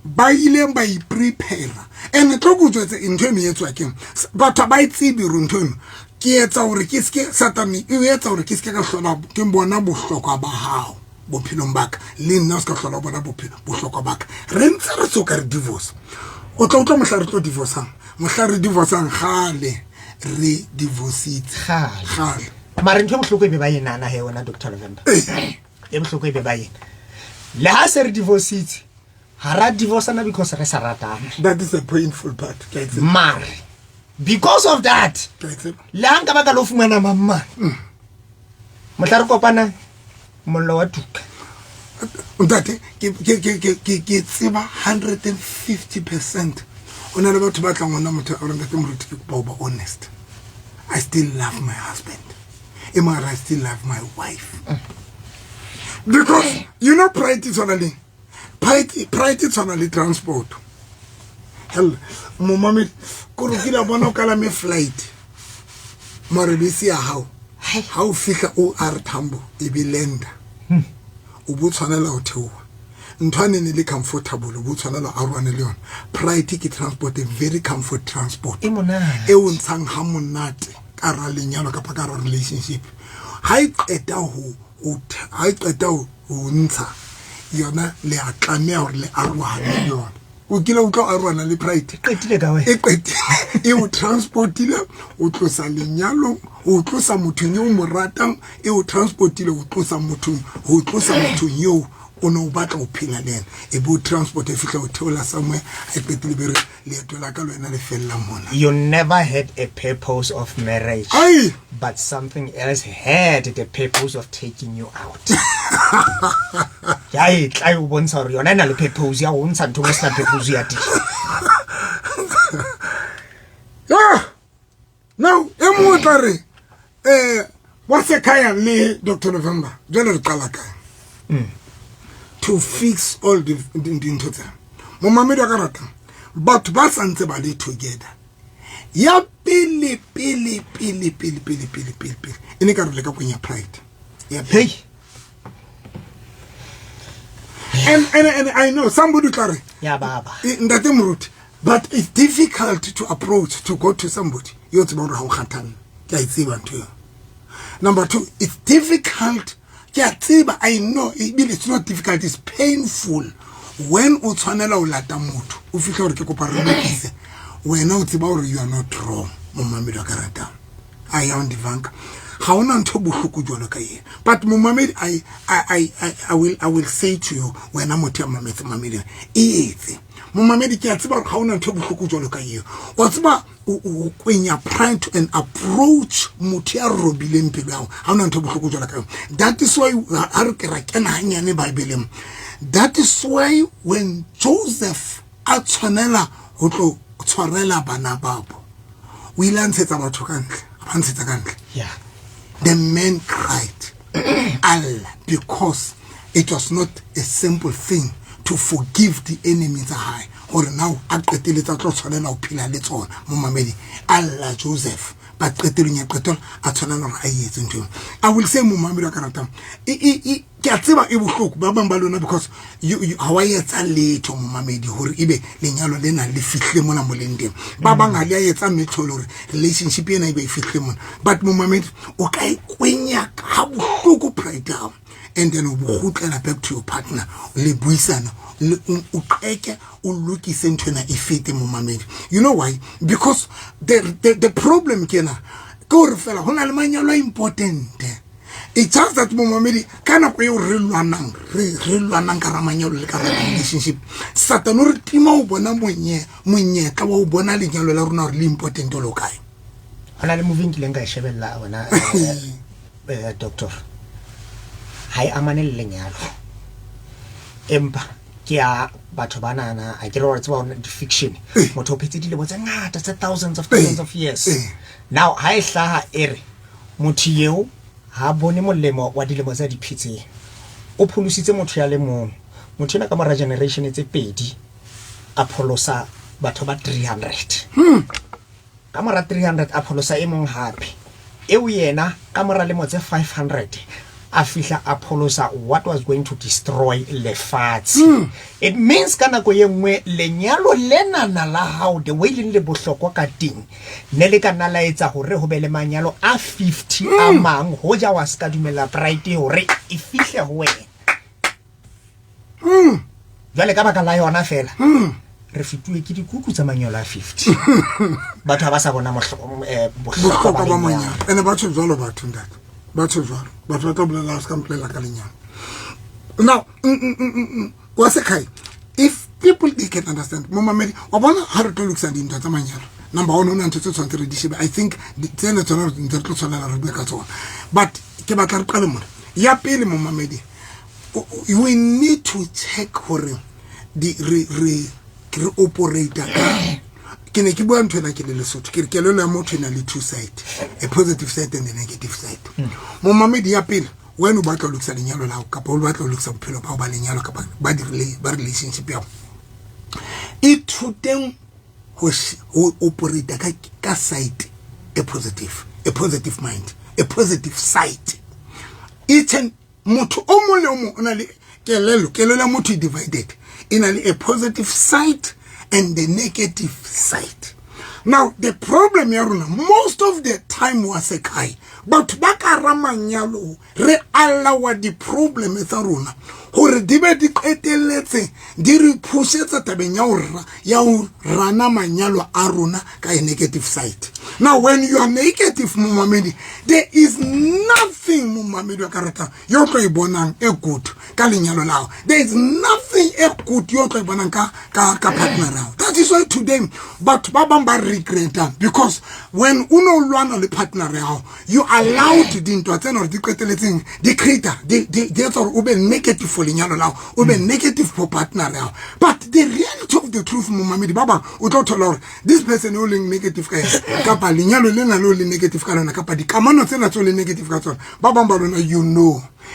ba ileng ba iprepare. And tlo ko jwetse ntho eno e etswa keng? Batho ha ba e tsebe hore ntho eno ke etsa hore ke seke, Satane e etsa hore ke seke ka hlola ke bona bohlokwa ba hao bophelong ba ka, le nna o se ka hlola o bona bohlokwa ba ka. Re ntse re soka re divorce. O tla utlwa mohla re tlo divorceang, mohla re divorceang kgale re divorcitse. Kgale. Kgale. Mara ntho e bohloko e be ba e nana he wena, Doctor November. E bohloko e be ba ena. Le ha se re divorcitse, ha ra divorcana because re sa ratana. That is a painful part, ke a e tseba. Mare because of that, Ke a e tseba. le ha nka ba ka lo fumana mang mohla re kopanang, mollo wa tuka. Ntate, ke tseba 150%. O na le batho ba tlang hona, motho a re, "Ntate Moruti, ke kopa ho ba honest. I still love my husband." E mara, "I still love my wife." Because you know pride e tshwana le pride e tshwana le transport. Hell, momamedi, kore o kile a bona o kalame flight, mare bese ya hao ha o fihla o R Tambo e be landa, o bo tshwanela ho theoha. Ntho a ne le comfortable, o bo tshwanela ho arohane le yona. Pride ke transport, a very comfort transport. E monate. E o ntshang ha monate ka hara lenyalo kapa ka hara relationship. Ha e qeta ha e qeta ho ntsha yona, le a tlameha hore le arohane le yona. O kile utlwa arohana le pride? Qetile ka wena. E qetile, e o transportile, o tlosa lenyalong, o tlosa mothong eo o mo ratang. E o transportile, o tlosa mothong, ho tlosa mothong eo o ne o batla ho phela le ena. E be o transport, e fihla o theola somewhere. Ha e qetile, be re leeto la ka le wena le fella mona. You never had a purpose of marriage, Ai! but something else had the purpose of taking you out. Ya e tla e o bontsha hore yona e na le purpose ya ho ntsha ntho e sena purpose ya teng. Yeah. Now e mongwe o tla re, wa sekhaya le Dr November, jwale re qala kae to fix all dintho tsena? Momamedi wa ka ratang, batho ba santse ba le together, ya pele pele pele pele pele pele pele pele, e ne ka re le ka kwenya pride ya pele. Hey. And I know somebody tla re, Ya baba. "Ntate Moruti, but it's difficult to approach, to go to somebody yo tseba hore ha o kgathalle." Ke a e tseba ntho eo. Number two, it's difficult, ke a tseba, I know. Ebile it's not difficult, it's painful when o tshwanela ho lata motho, o fihle hore ke kopa re lokise, wena o tseba hore you are not wrong. Momamedi wa ka ratang, a ya ndivanka, ga ona ntho bohloko jwalo ka ena. But momamedi, I will say to you, wena motho ya mametse mamedi, e etse. Momamedi, ke a tseba gore ga ona ntho bohloko jwalo ka eo. Wa tseba o kwenya pride and approach motho ya robileng pelo ya gago, ga ona ntho bohloko jwalo ka eo. That is why ha re ke ra kena hanyane Bibeleng, that is why when Joseph a tshwanela ho tlo tshwarela bana babo, o ile a ntshetsa batho ka ntle, a ba ntshetsa ka ntle. The man cried Allah because it was not a simple thing to forgive the enemy tsa hae, gore now a qeteletse a tlo tshwanela ho phela le tsona. Momamedi, Allah Joseph ba qetelong ya qetelo a tshwanela hore a etse ntho eo. I will say, momamedi wa ka ratang, ke a tseba e bohloko ba bang ba lona because ha wa etsa letho, momamedi, hore ebe lenyalo lena le fihlile mona mo leng teng. Ba bang ha le a etsa metlholo hore relationship ena ebe e fihlile mona. But momamedi, o ka e kwenya ha bohloko pride ya hao, and then o bo kgutlela back to your partner, le buisana, o qeke, o lokise ntho ena e fete. Momamedi, you know why? Because the problem ke ena, ke hore fela ho na le manyalo a important. It's just that, momamedi, ka nako eo re lwanang, re lwanang ka ramanyalo le ka ra relationship, Satan o re tima o bona monyetla wa o bona lenyalo la rona hore le important o le o kae. Ho na le movie nkileng ka e shebella wena, doctor, ha e amane le lenyalo, empa ke ya batho ba nana a ke re wa tseba hore di-fiction, motho o phetse dilemo tse ngata, tse thousands of thousands of years. Now ha e hlaha e re motho eo ha bone molemo wa dilemo tse a di phetseng, o pholositse motho ya le mong. Motho ena ka mora generation tse pedi a pholosa batho ba 300. Ka mora 300 a pholosa e mong hape. Eo yena ka mora lemo tse 500 a fihla a pholosa what was going to destroy lefatshe. It means ka nako ye nngwe lenyalo lenana la hao, the way leng le bohlokwa ka teng, ne le ka nna la etsa hore ho be le manyalo a 50 a mang, hoja wa se ka dumella pride hore e fihle ho wena. Jwale ka baka la yona fela, re fetuwe ke dikuku tsa manyalo a 50. Batho ha ba sa bona bohlokwa bohlokwa ba ba lenyalo. Manyalo ene batho jwalo, batho ntate, batho jwalo, batho ba tla bolela, se ka mpolela ka lenyalo. Now wa sekai, if people they can understand, momamedi wa bona, ha re tlo lokisa dintho tsa manyalo, number one, o na ntho tse tshwanetse re di shebe. I think tsena tsona ntse re tlo tshwanela re bue ka tsona, but ke batla re qale mona. Ya pele, momamedi, we need to check hore di re operate ka, ke ne ke bua ntho ena ke le Lesotho, ke re kelello ya motho e na le two side, a positive side and a negative side. Momamedi, ya pele, wena o batla ho lokisa lenyalo la hao kapa o batla ho lokisa bophelo ba hao ba lenyalo kapa ba relationship ya hao, ithuteng ho operate ka side a positive, a positive mind, a positive side. Each and motho o mong le o mong o na le kelello. Kelello ya motho e divided, e na le a positive side and the negative side. Now the problem ya rona most of the time wa sekai, batho ba ka ra manyalo, re allowa di-problem tsa rona hore di be di qetelletse di re pushetsa tabeng ya ho rana manyalo a rona ka a negative side. Now when you are negative, momamedi, there is nothing, momamedi wa ka ratang, yo tlo e bonang e good ka lenyalo la hao. There is nothing e good yo tlo e bonang ka partner ya hao. That is why today batho ba bang ba regreta, because when o no lwana le partner ya hao, you allowed dintwa tsena hore di qeteletseng di create, di etsa hore o be negative for lenyalo la hao, o be negative for partner ya hao. But the reality of the truth, momamedi, ba bang o tlo thola hore this person o leng negative ka yena, kapa lenyalo lena le o leng negative ka lona, kapa dikamano tsena tse o leng negative ka tsona, ba bang ba lona,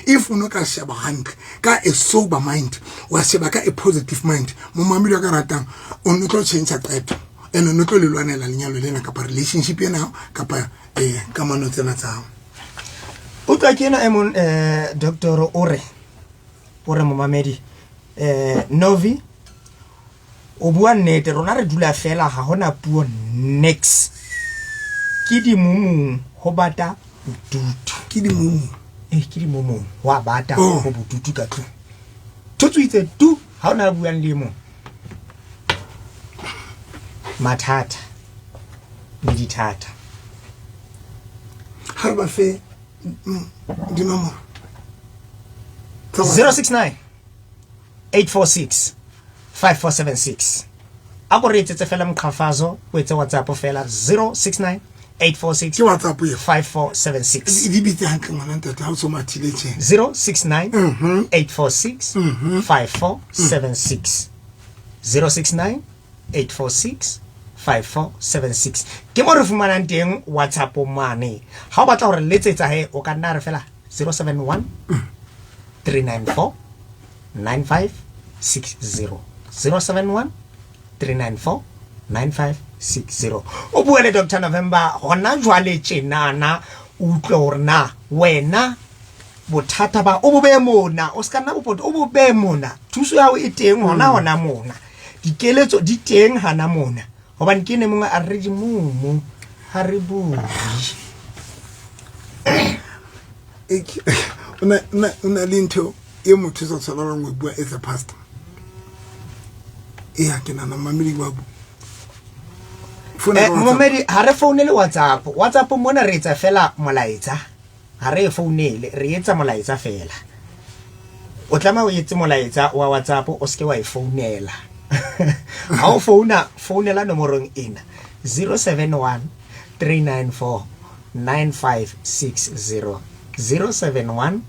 if o no ka sheba hantle ka a sober mind, wa sheba ka a positive mind, momamedi wa ka ratang, o no tlo change qeto and o no tlo le lwanela lenyalo lena kapa relationship ena hao kapa kamano tsena tsa hao. Utlwa, ke ena e mong, doctor, o re momamedi, Novi o bua nnete, rona re dula fela, ha hona puo nix, ke dimumung, ho bata bodutu. Ke dimumu? Eh, ke dimumung, ho a bata. Oh. Ho bodutu ka tlung, thotso itse tu, ha o na buang le e mong, mathata le dithata. Ha re ba fe dinomoro tsa WhatsApp. 069 846 5476. A ko re etsetse fela moqhafazo, o etse WhatsApp fela, 069 846 Ke WhatsApp eo? 5476. Di bitse hantle, ngwana ntate, ha o so mathile tjhe. 069 846 5476, 069 846 5476, ke mo re fumanang teng WhatsApp mane. Ha o batla hore letsetsa he, o ka nna re fela 071 394 9560, 071 394 9560. O bue le Dr November hona jwale tjenana, o utlwe hore na wena bothata ba o bo behe mona, o se ka nna bopoto, o bo behe mona. Thuso ya hao e teng hona mona, dikeletso di teng hana mona, hobane ke ne mongwe a re dimumu ha re bue. O na le ntho e motho sa tshwanelang ho e bua as a pastor. Eya, ke nahana mamedi wa founa ka WhatsApp. Momamedi, ha re founele WhatsApp. WhatsApp mona re etsa fela molaetsa, ha re e founele, re etsa molaetsa fela. O tlameha o etse molaetsa wa WhatsApp, o seke wa e founela. Ha o founa, founela nomorong ena, 071 394 9560, 071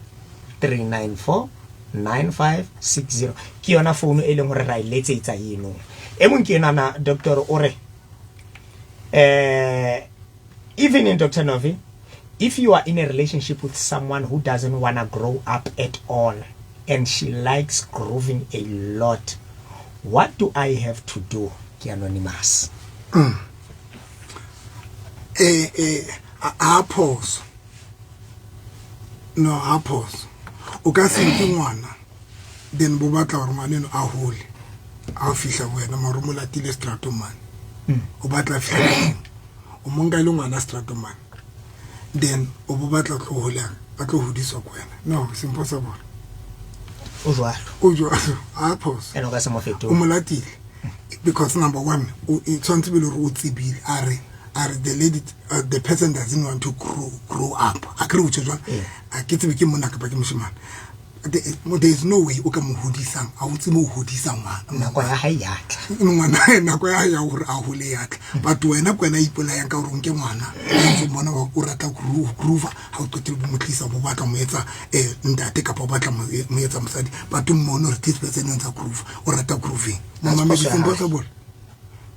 394 9560, ke yona founu e leng hore ra e letsetsa eno. E mong ke enana, doctor, o re, "Even in Dr. Novi, if you are in a relationship with someone who doesn't want to grow up at all and she likes grooving a lot, what do I have to do?" Ke anonymous. A phoso, no, ha phoso. O ka se nke ngwana, then bo batla hore ngwana eno a hole a o fihla ho wena, mare o mo latile stratong mane, o batla fihla o mo nka e le ngwana stratong mane, then o bo batla tlo holang, a tlo hodiswa ko wena. No, it's impossible. O jwalo. O jwalo, ha phoso. Ene o ka se mo O fetola. Mo latile because number one, o e tshwanetse be le hore o tsebile, a re the lady, the person doesn't want to grow up. A kere o tjho jwang? Yeah. A ke tsebe ke monna kapa ke moshemane. There is no way o ka mo hodisang, ha o tsebe ho hodisa ngwana. Nako ya hae ya tla. Ngwana nako ya hae ya hore a hole ya tla. But wena ke wena ipolayang ka hore o nke ngwana, o ntso mmona o rata ho groove, ha o qetile bo mo tlisa, bo batla mo etsa ntate kapa o batla mo etsa mosadi, but o mmone hore this person o ntsa groove, o rata grooving. Momamedi, That's se impossible.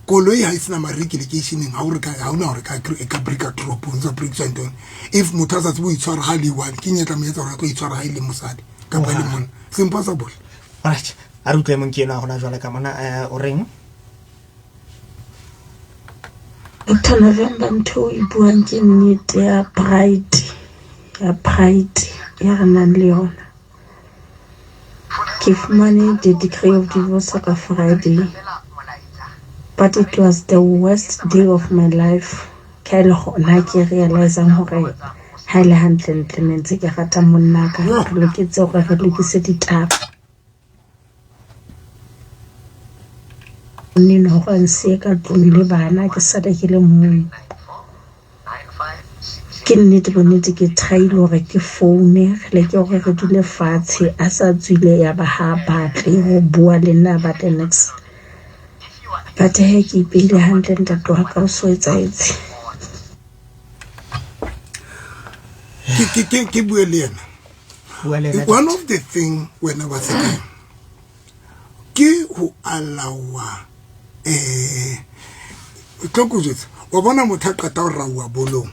Koloi ha e sena mariki lekeisheneng, ha o re ka, ha hona hore ka e ka brika toropong, tsa brika ntone. If motho a sa tsebe ho itshwara ha le one, ke eng e tla mo etsa hore a tlo itshwara ha e le mosadi kapa e le monna? It's impossible. Alright, a re utlwe mong ke enwa hona jwale ka mona, o reng? Doctor November, ntho o e buang ke nnete ya pride, ya pride ya re nang le yona. Ke fumane the decree of divorce ka Friday, but it was the worst day of my life. Ka e le gona ke realizang hore ha e le hantlentle ne ntse ke rata monna ka, re loketse hore re lokise ditaba. Nene hore a nsiye ka tlung le bana, ke sale ke le mong. Ke nnete bonnete ke try-ile hore ke foune, re leke hore re dule fatshe, a sa tswile ya ba ha batle ho bua le nna, a batle niks. But he ke ipeile hantle ntate wa ka o so etsahetse. Ke bue le yena. Bua le yena. One of the thing wena wa sekang ke ho alawa tlo ko jwetsa, wa bona motho a qeta ho rauwa bolong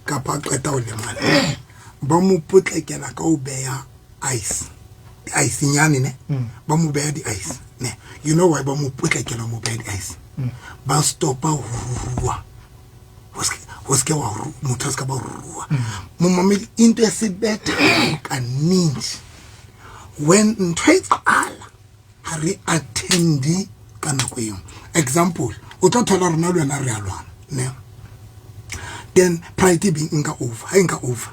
kapa a qeta ho lemala, ba mo potlakela ka ho beha ice, ice nyane ne, ba mo beha di-ice ne. You know why ba mo potlakela mo beha di-ice? Ba stopa ho rua, ho ske wa motho a ska ba rua. Momamedi, into e se better kaninji when ntho e qala ha re attendi ka nako eo. Example, o tlo thola rona le wena re a lwana ne, then pride e be nka over, ha e nka over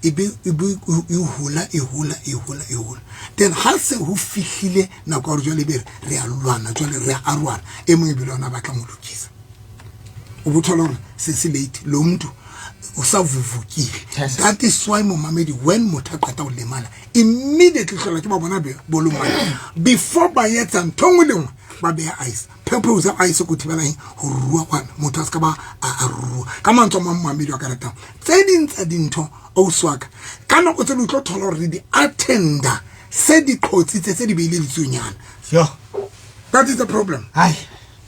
e be e be e hola, e hola, e hola, e hola. Then ha se ho fihlile nako ya hore jwale be re a lwana, jwale re a arwana, e mong e be le yona a batlang ho lokisa, o bo thola hore se se late, lo motho o sa vuvukile. Yes. That is why momamedi, when motho a qeta ho lemala, immediately hlola ke ba bona be bolomane before ba etsa ntho nngwe le nngwe, ba beha ice. Purpose ya ice ko thibela eng? Ho rua kwana, motho a ska ba a rua. Ka mantswe a mang, momamedi wa ka ratang, tse ding tsa dintho ausi wa ka, ka nako tse ding o tlo thola hore di attenda se di qhotsitse, se di beile ditsuonyana. Yo. That is the problem. Hai.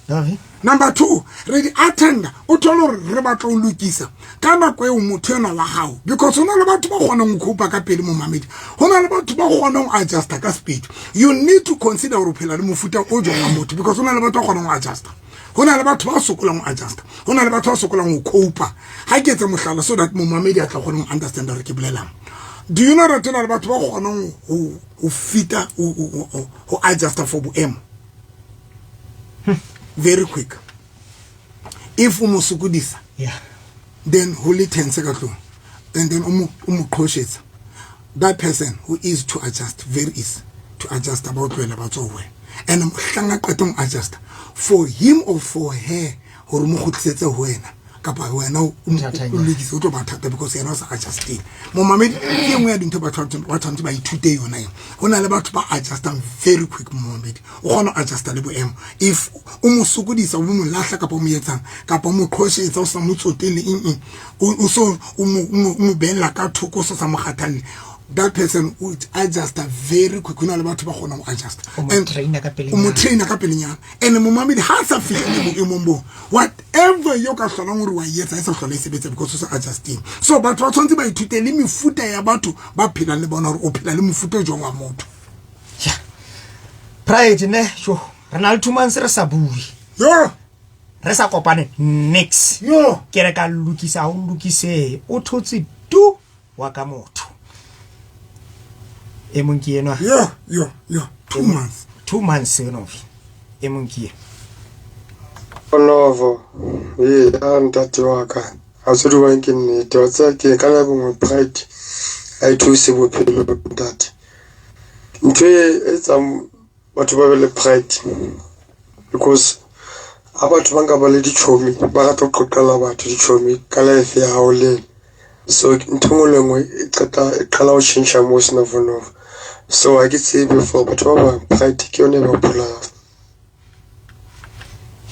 Novi. Number 2, re di attenda, o thole hore re batla ho lokisa ka nako eo motho enwa wa hao, because ho na le batho ba kgonang ho cope ka pele momamedi, ho na le batho ba kgonang ho adjusta ka speed. You need to consider hore o phela le mofuta o jwang wa motho, because ho na le batho ba kgonang ho adjusta, ho na le batho ba sokolang ho adjusta, ho na le batho ba sokolang ho cope. Ha ke etse mohlala so that momamedi a tla kgona ho understand hore ke bolelang. Do you know that ho na le batho ba kgonang ho fita, ho adjusta for boemo very quick? If o mo sokodisa, Yeah. then ho le tense ka tlung, and then o mo qhoshetsa, that person who is to adjust, very easy to adjust about tlohela ba tswa ho wena. And mohlang a qeta ho adjust, for him or for her hore mo kgutlisetse ho wena kapa wena o mo Thatanyana. lokise, o tlo ba thata because yena o sa adjustile. Momamedi, ke e nngwe ya dintho batho ba tshwanetse ba ithute yona eo. Ho na le batho ba adjustang very quick. Momamedi, o kgona ho adjusta le boemo. If o mo sokodisa, o mo lahla kapa o mo etsang, kapa o mo qhoshetsa, o sa mo tsotelle, eng, eng, o so, o mo, o mo, o mo behella ka thoko, o so sa mo kgathalle, that person o adjusta very quick. Ho na le batho ba kgonang ho adjusta. O mo And trainer ka pelenyana. o mo trainer ka pelenyana. And momamedi ha sa fihlile boemong boo, whatever yo ka hlolang hore wa e etsa, e sa hlola e sebetsa because o sa adjustile. So batho ba tshwanetse ba ithute le mefuta ya batho ba phelang le bona, hore o phela le mofuta o jwang wa motho. Ja. Pride ne, sho, re na le 2 months re sa bue. Yo. Re sa kopane nix. Yo. Ke re ka lokisa, ha o lokise, o thotse tu wa ka motho. E mong ke enwa. Yo, yo, yo, 2 months. 2 months eno. E mong ke ena. Novo, ee, a ntate wa ka, a se duang ke nnete, wa tseba ke ka nako nngwe pride ha e thuse bophelo ntate. Ntho e etsang batho ba be le pride, because ha batho ba nka ba le ditjhomi, ba rata ho qoqela batho ditjhomi ka life ya hao le ena. So ntho e nngwe le nngwe e qeta e qala ho tjhentjha mo Snovonovo. So ha ke tsebe for batho ba bang pride ke yone e ba bolayang.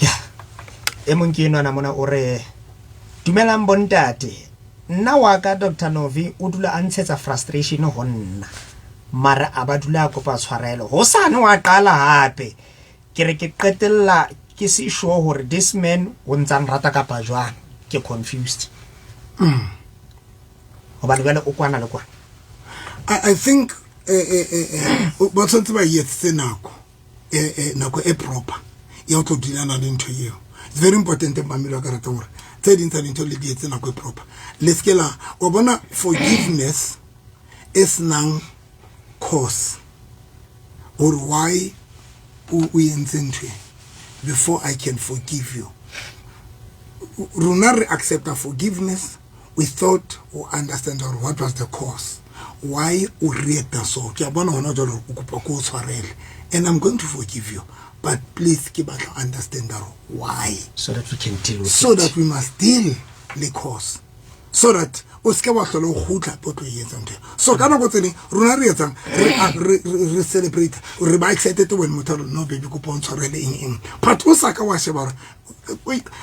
Ya e mong ke enwana mona o re dumelang bontate nna wa ka Dr Novi o dula a ntshetsa frustration ho nna mara a ba dula a kopa tshwarelo hosane wa qala hape ke re ke qetella ke se sure hore this man o ntsa nrata kapa jwang ke confused hobane jwale o kwana le kwana. I think ba tshwanetse ba etsetse nako nako e proper ya ho tlo dealana le ntho eo. It's very important mamelo wa ka ratang hore tse ding tsa dintho le di etse nako e proper. Le seke la wa bona forgiveness e senang cause hore why o entse ntho e before I can forgive you. Rona re accepta forgiveness without o understand hore what was the cause, why o reacta so. Ke a bona hona jwale hore o kopa ko o tshwarele and I'm going to forgive you, but please ke batla understand hore why, so that we can deal with so it. That we must deal le cause so that o seke wa hlola o kgutla o tlo e etsa ntho eo. So ka nako tse ding rona re etsang re celebrate, re ba excited when motho a re no baby kopa o ntshwarele eng eng, but o sa ka wa sheba hore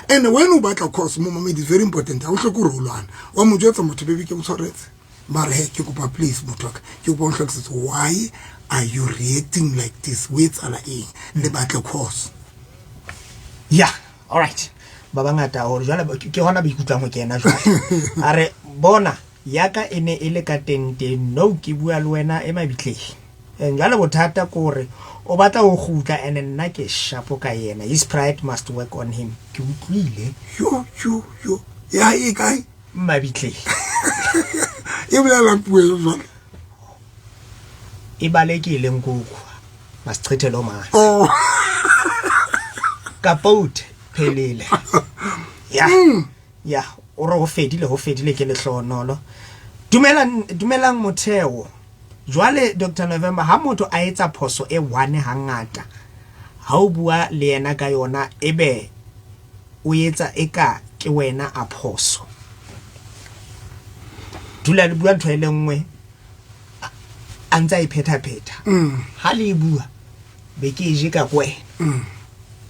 and when o batla cause mo mamedi is very important. Ha o hloke hore o lwana wa mo jwetsa motho baby ke o tshwaretse mare he ke kopa please motho wa ka ke kopa o ntlhalosetse why are you reacting like this, o etsahala eng, le batle cause. Yeah, all right, ba bangata haholo jwale ke hona ba ikutlwang ho kena jwale. A re bona ya ka e ne e le ka tenteng no ke bua le wena e mabitleng. And jwale bothata ke hore o batla ho kgutla and nna ke shapo ka yena, his pride must work on him. Ke utlwile. Yo yo yo ya e kae mabitleng e bolela puo e jwalo e balekile nkoko masichithe lo manzi. Oh. Kapote phelile ya ya o re ho fedile ho fedile ke lehlohonolo. Dumelang dumelang motheo jwale Dr November ha motho a etsa phoso e one hangata ha o bua le yena ka yona ebe o etsa eka ke wena a phoso dula le bua ntho e le nngwe a ntse a e phethaphetha ha le e bua be ke e je ka ko wena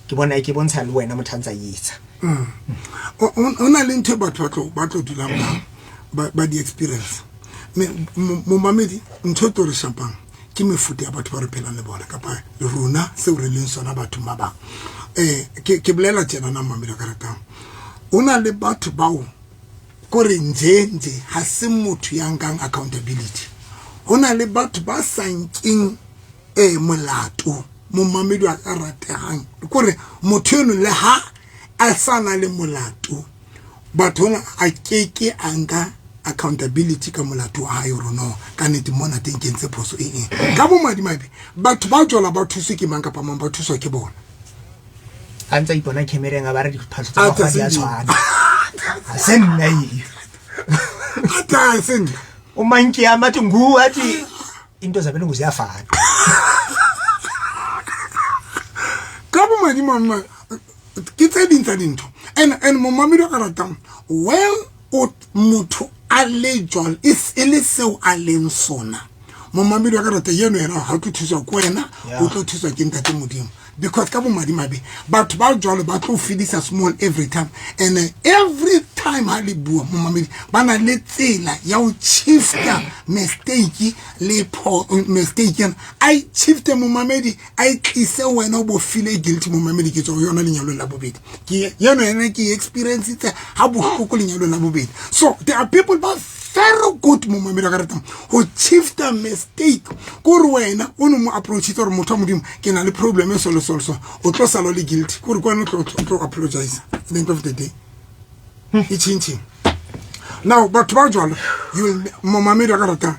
ke bona ke bontsha le wena motho a ntse a e etsa. O na le ntho e batho ba tlo dulang ba di experience. Momamedi ntho e tlo re shapang ke mefuta ya batho ba re phelang le bona kapa rona seo re leng sona bathong ba bang. Ke bolela tjena na momamedi wa ka ratang, ho na le batho bao kore nje nje ha se motho ya nkang accountability. Ho na le batho ba sa nkeng molato momamedi wa ka ratehang, kore motho eno le ha a sa na le molato batho ona a keke a nka accountability ka molato wa hae hore no ka nnete mona teng ke entse phoso e eng. Ka bomadimabe batho ba jwala ba thuswe ke mang kapa mang, ba thuswa ke bona. A ntse a ipona camereng a ba re diphahlo tsa A makgwa di a tsa tshwana. Ha se nna eo. A tla se nna. O manke a mathe ngu a thi into zabelungu ziyafana. Ka bomadimabe ke tse ding tsa dintho. And momamedi wa ka ratang, well o motho a le jwalo e le seo a leng sona. Momamedi wa ka rata yeno yena ha o tlo thuswa ke wena, o tlo thuswa ke ntate Modimo. Because ka bomadimabe batho ba jwalo ba tlo fedisa small every time, and every time ha le bua momamedi ba na le tsela ya ho shifta mistake le mistake ena a e shifte momamedi a e tlise wena o bo feel guilty momamedi. Ke tswa ho yona lenyalong la bobedi, ke yeno yena ke experience tse ha bohloko lenyalong la bobedi. So there are people ba very good momamedi wa ka ratang ho shifta mistake kore wena o no mo approachitse hore motho wa Modimo ke na le problem e so le so le so, o tlo sala o le guilty kore ke wena o tlo apologize at the end of the day. E tjhentjheng now batho ba jwalo you momamedi wa ka ratang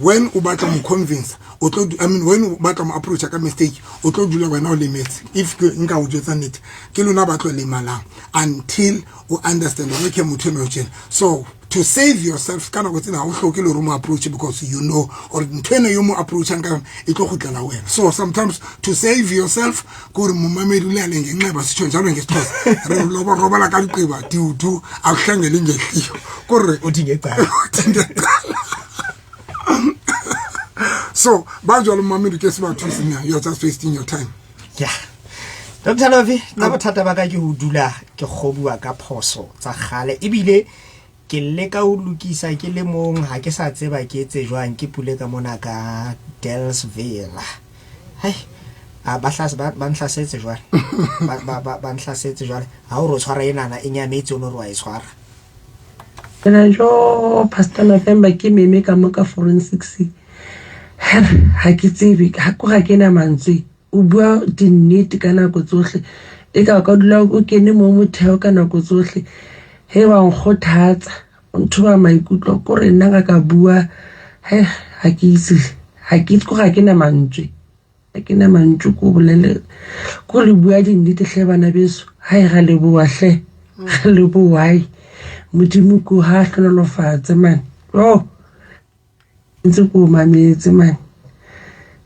when o batla mo convince o tlo I mean when o batla mo approach ka mistake o tlo dula wena o lemetse. If ke nka o jwetsa nnete ke lona ba tlo lemalang until o understand hore ke motho enwa o tjena. So to save yourself ka nako tsena ha o hloke le hore o mo approach because you know hore ntho ena yo mo approachang ka yona e tlo kgutlela ho wena. So sometimes to save yourself ke hore momamedi o le a leng ngenxeba sitsho njalo ngesiXhosa re loba robala ka diqeba diudu akuhlangele ngehliyo kore Uthi ngecala. Uthi ngecala. So ba jwalo mamedi ke se ba thuse na, you're just wasting your time. Yeah. Dr. Lovi, nna bothata ba ka ke ho dula ke kgobuwa ka phoso tsa kgale ebile ke leka ho lokisa ke le mong ha ke sa tseba ke etse jwang ke pule ka mona ka Dellsville. Hai a ba hlas ba ba nhlasetse jwale. Ba ba ba, ba nhlasetse jwale. Ha o re o tshwara enana e nyametse o no re wa e tshwara. Ena jo Pastor November ke meme ka mo ka forensics. Her ha ke tsebe ha ko ga ke na mantswe. O bua dinnete ka nako tsohle. E ka ka dula o kene mo motheo ka nako tsohle. He wa nkgothatsa, o nthoba maikutlo ko re nna nka ka bua he ha ke itse ha ke itse ko ga ke na mantswe. Ha ke na mantswe ko bolele ko le bua dinnete hle bana beso. Hai ra leboha hle. Ra leboha hai. Modimo ko ha hlonolofatse man. Oh. Ntse ko mametse man.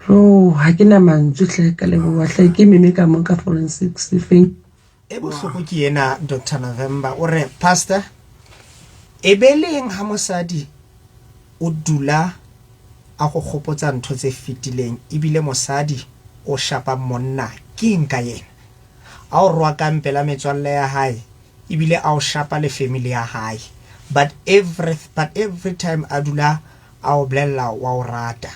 Oh, ha ke na mantswe hle ka leboha hle ke meme ka mo ka forensics feng. E bohloko ke ena Dr. November o re pastor e be leng ha mosadi o dula a go gopotsa ntho tse fetileng ebile mosadi o shapa monna ke eng ka yena a o rwakang pela metswalle ya hae ebile a o shapa le family ya hae but every but every time a dula a o bolella wa o rata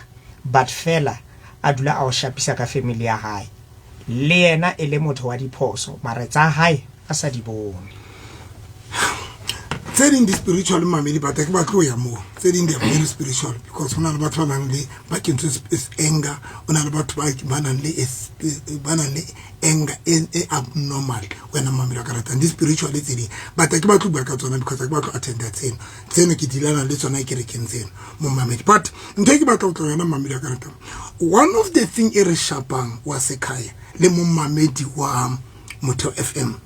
but fela a dula a o shapisa ka family ya hae le yena e le motho wa diphoso mare tsa hae a sa di bone. Tse ding di spiritual mamedi but ha ke batle ho ya moo. Tse ding they are very spiritual because ho na le batho ba nang le ba kentswe anger, ho na le batho ba nang le ba nang le anger e, e abnormal wena mamedi wa ka ratang di spiritual tse ding but ha ke batle ho bua ka tsona because ha ke batle ho attenda tseno tseno ke dealana le tsona kerekeng tseno momamedi. But ntho e ke batla ho tla yona mamedi wa ka ratang, one of the thing e re shapang wa sekhaya le momamedi wa Motheo FM,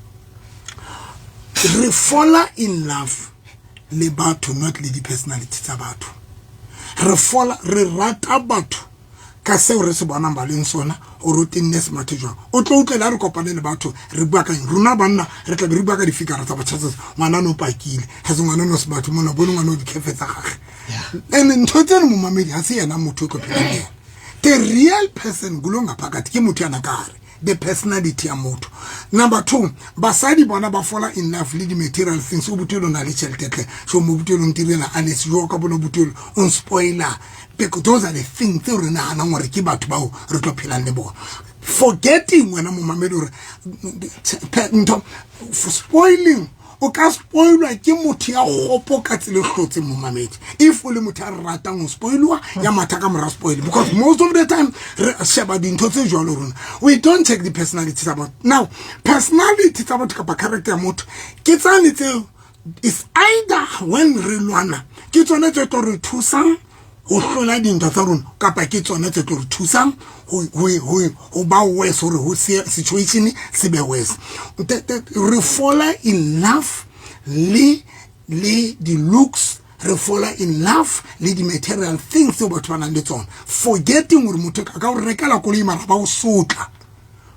re fall in love le batho not le di-personality tsa batho. Re fola re rata batho ka seo re se bonang ba leng sona gore o tenne smart jwang. O tlo utlwela ha re kopane le batho re bua ka eng rona banna re tlabe re bua ka di-figure tsa batho ngwana no pakile ga se ngwana no smart mona bone ngwana o dikhefe tsa gage. And ntho tseno momamedi ha se yena motho o tlo phelang le yena. The real person kulo ngaphakathi ke motho yana ka hare, the personality ya motho. Number two, basadi bona ba fall in love le di-material things. O botelo o na le tjhelete tle so mo botelo ntirela a le sejo ka bona botelo o spoiler, because those are the things tseo re nahanang hore ke batho bao re tlo phelang le bona. Forgetting wena momamedi hore ntho spoiling o ka spoilwa ke motho ya kgopo ka tsela e hlotseng momamedi. If o le motho ya ratang ho spoilwa ya matha ka mora spoil, because most of the time re sheba dintho tse jwalo rona, we don't check the personality tsa batho. Now personality tsa batho kapa character ya motho ke tsane tseo is either when re lwana ke tsone tse tlo re thusang ho hlola dintho tsa rona kapa ke tsona tse tlo re thusang ho ba worse, hore ho situation se be worse. Re fall in love le di-looks, re fall in love le di-material things tseo batho ba nang le tsona, forgetting hore motho a ka o rekela koloi mara ba o sotla.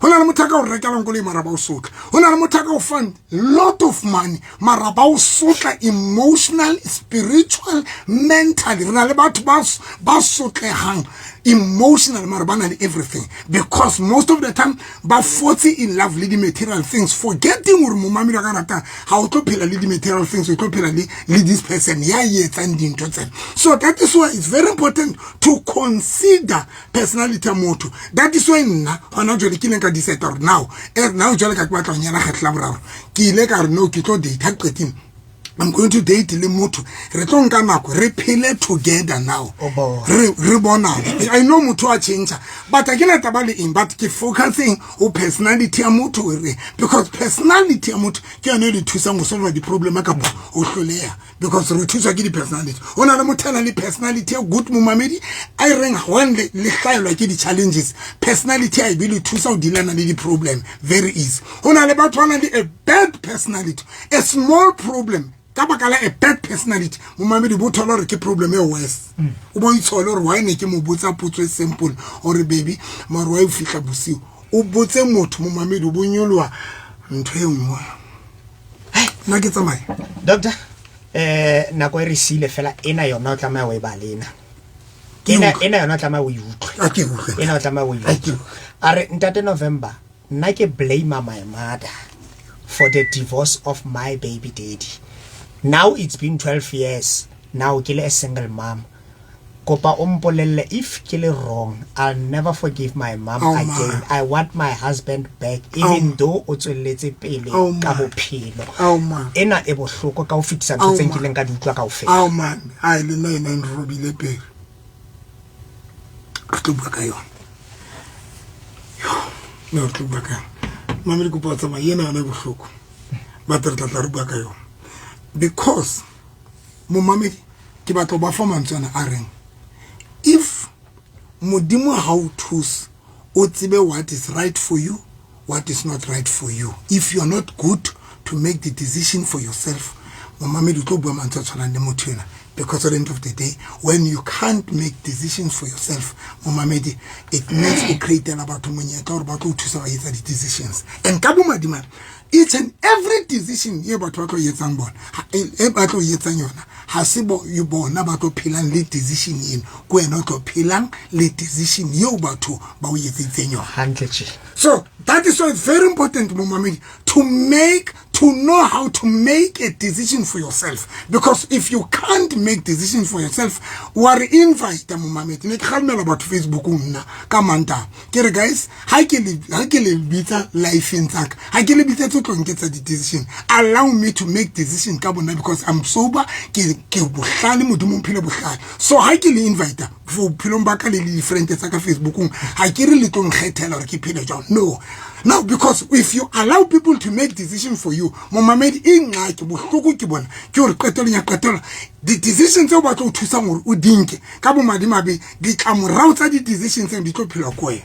Ho na le motho a ka o rekelang koloi mara ba o sotla. Ho na le motho a ka o fang lot of money mara ba o sotla emotional, spiritual, mentally. Re na le batho ba sotlehang emotional mara ba na le everything, because most of the time ba fotse in love le di-material things, forgetting hore momamedi wa ka ratang ha o tlo phela le di-material things, o tlo phela le this person ya etsang dintho tsena. So that is why it's very important to consider personality ya motho. That is why nna hona jwale ke ileng ka decide hore now now jwale ka ke batla ho nyala kgetlo la boraro, ke ile ka re no ke tlo date ha qetile I'm going to date le motho, re tlo nka nako re phele together now, re bonana. I know motho a change but ha ke na taba le eng, but ke focusing ho personality ya motho re, because personality ya motho ke yone e le thusang ho solve di-problem kapa ho hloleha, because re thuswa ke di-personality. Ho na le motho a nang le personality ya good momamedi a e reng when le hlaelwa ke di-challenges, personality a e be le thusa ho dealana le di-problem very easy. Ho na le batho ba nang le a bad personality, a small problem ka baka la a bad personality momamedi bo thola hore ke problem e worse. O bo itshole hore why ne ke mo botsa potso e simple hore baby mare wa e fihla bosiu, o botse motho momamedi o bo nyoloha ntho e nngwe. Nna ke tsamaye doctor, nako e re siile fela ena yona o tlameha o e balena. Ke Ena utlwe. ena yona o tlameha o e utlwe. A ke utlwe. Ena o tlameha o e A ke utlwe. A re ntate November, nna ke blame my mother for the divorce of my baby daddy. Now it's been 12 years. Now ke le a single mom. Kopa o mpolelle if ke le wrong, I'll never forgive my mom Oh, again. man. I want my husband back even Oh. though o tswelletse pele Oh, ka man. bophelo. Oh, man. Ena e bohloko ka ho fetisa ntho Oh, tse man. nkileng ka di utlwa kaofela. Ao man, ai le nna ena e nrobile pele. Re tlo bua ka yona. No, re tlo bua ka yona. Mamedi kopa o tsamaya ena yona e bohloko. But re tla tla re bua ka yona. Because momamedi ke batla ho ba fa mantswe ana a reng if modimo ha o thuse o tsebe what is right for you, what is not right for you. If you are not good to make the decision for yourself, momamedi o tlo bua mantswe a tshwanang le motho ena. Because at the end of the day, when you can't make decisions for yourself, momamedi, it means o createla batho monyetla hore ba tlo o thusa ba etsa di-decisions. And ka bomadimabe, each and every decision e batho ba tlo etsang bona, e ba tlo etsang yona, ha se bona ba tlo phelang le decision eno, ke wena o tlo phelang le decision eo batho ba o etseditseng yona. Hantle tje. So that is why it's very important, momamedi, to know how to make a decision for yourself. Because if you can't make decisions for yourself, wa re invite momamedi. Ne ke kgalemela batho Facebook-ong nna ka Mantaha. Ke re guys, ha ke le bitsa life-eng tsa ka, ha ke le bitsetse tlo nketsa di-decision. Allow me to make decision ka bona because I'm sober, ke bohlale, Modimo o mphile bohlale. So ha ke le invite for bophelong ba ka le le di-friend tsa ka Facebook-ong, ha ke re le tlo nkgethela hore ke phele jwang. No. Now, because if you allow people to make decisions for you, momamedi e ngxaki bohloko ke bona ke hore qetellong ya qetelo di-decision tseo ba tlo o thusang hore o di nke ka bomadimabe ditlamorao tsa di-decision tseo di tlo phelwa ke wena.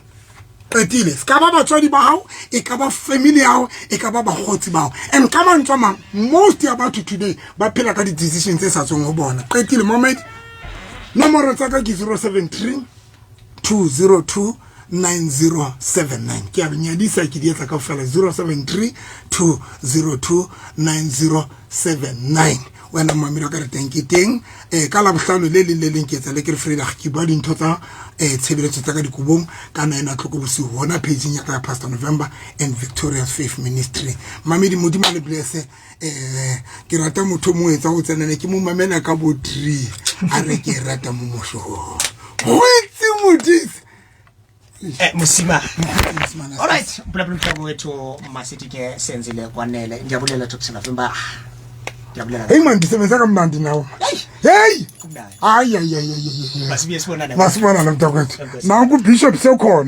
Qetile. Se ka ba batswadi ba hao, e ka ba family ya hao, e ka ba bakgotsi ba hao. And ka mantswe a mang, most ya batho today ba phela ka di-decision tse sa tsweng ho bona. Qetile, momamedi. Nomoro tsa ka ke 073 202 9079. Ke a le nyadisa, ke di etsa kaofela. 073 202 9079. Wena momamedi wa ka re teng ke teng. Ka Labohlano le leng le leng ke etsa le ke re Vrydag, ke bua dintho tsa tshebeletso tsa ka dikobong ka 9 o'clock bosiu hona page-ing ya ka ya Pastor November and Victorious Faith Ministry. Mamedi, Modimo a le blesse. Ke rata motho o mong etsa ho tsenana, ke mo mamela ka bo 3. A re ke rata mo mohlolo. Ho itse Modise. Mosima. Mosimane. All right, mphulaphula wethu masithi ke senzile kwanele. Ngiyabulela Dr. November. Ngiyabulela. Hey man, ndisebenza kamnandi nawe. Hey. Hey. Kumnandi. Hayi hayi hayi hayi. Masibuye sibonane. Masibonane mntakwethu. Enkosi. Nanku Bishop sekhona.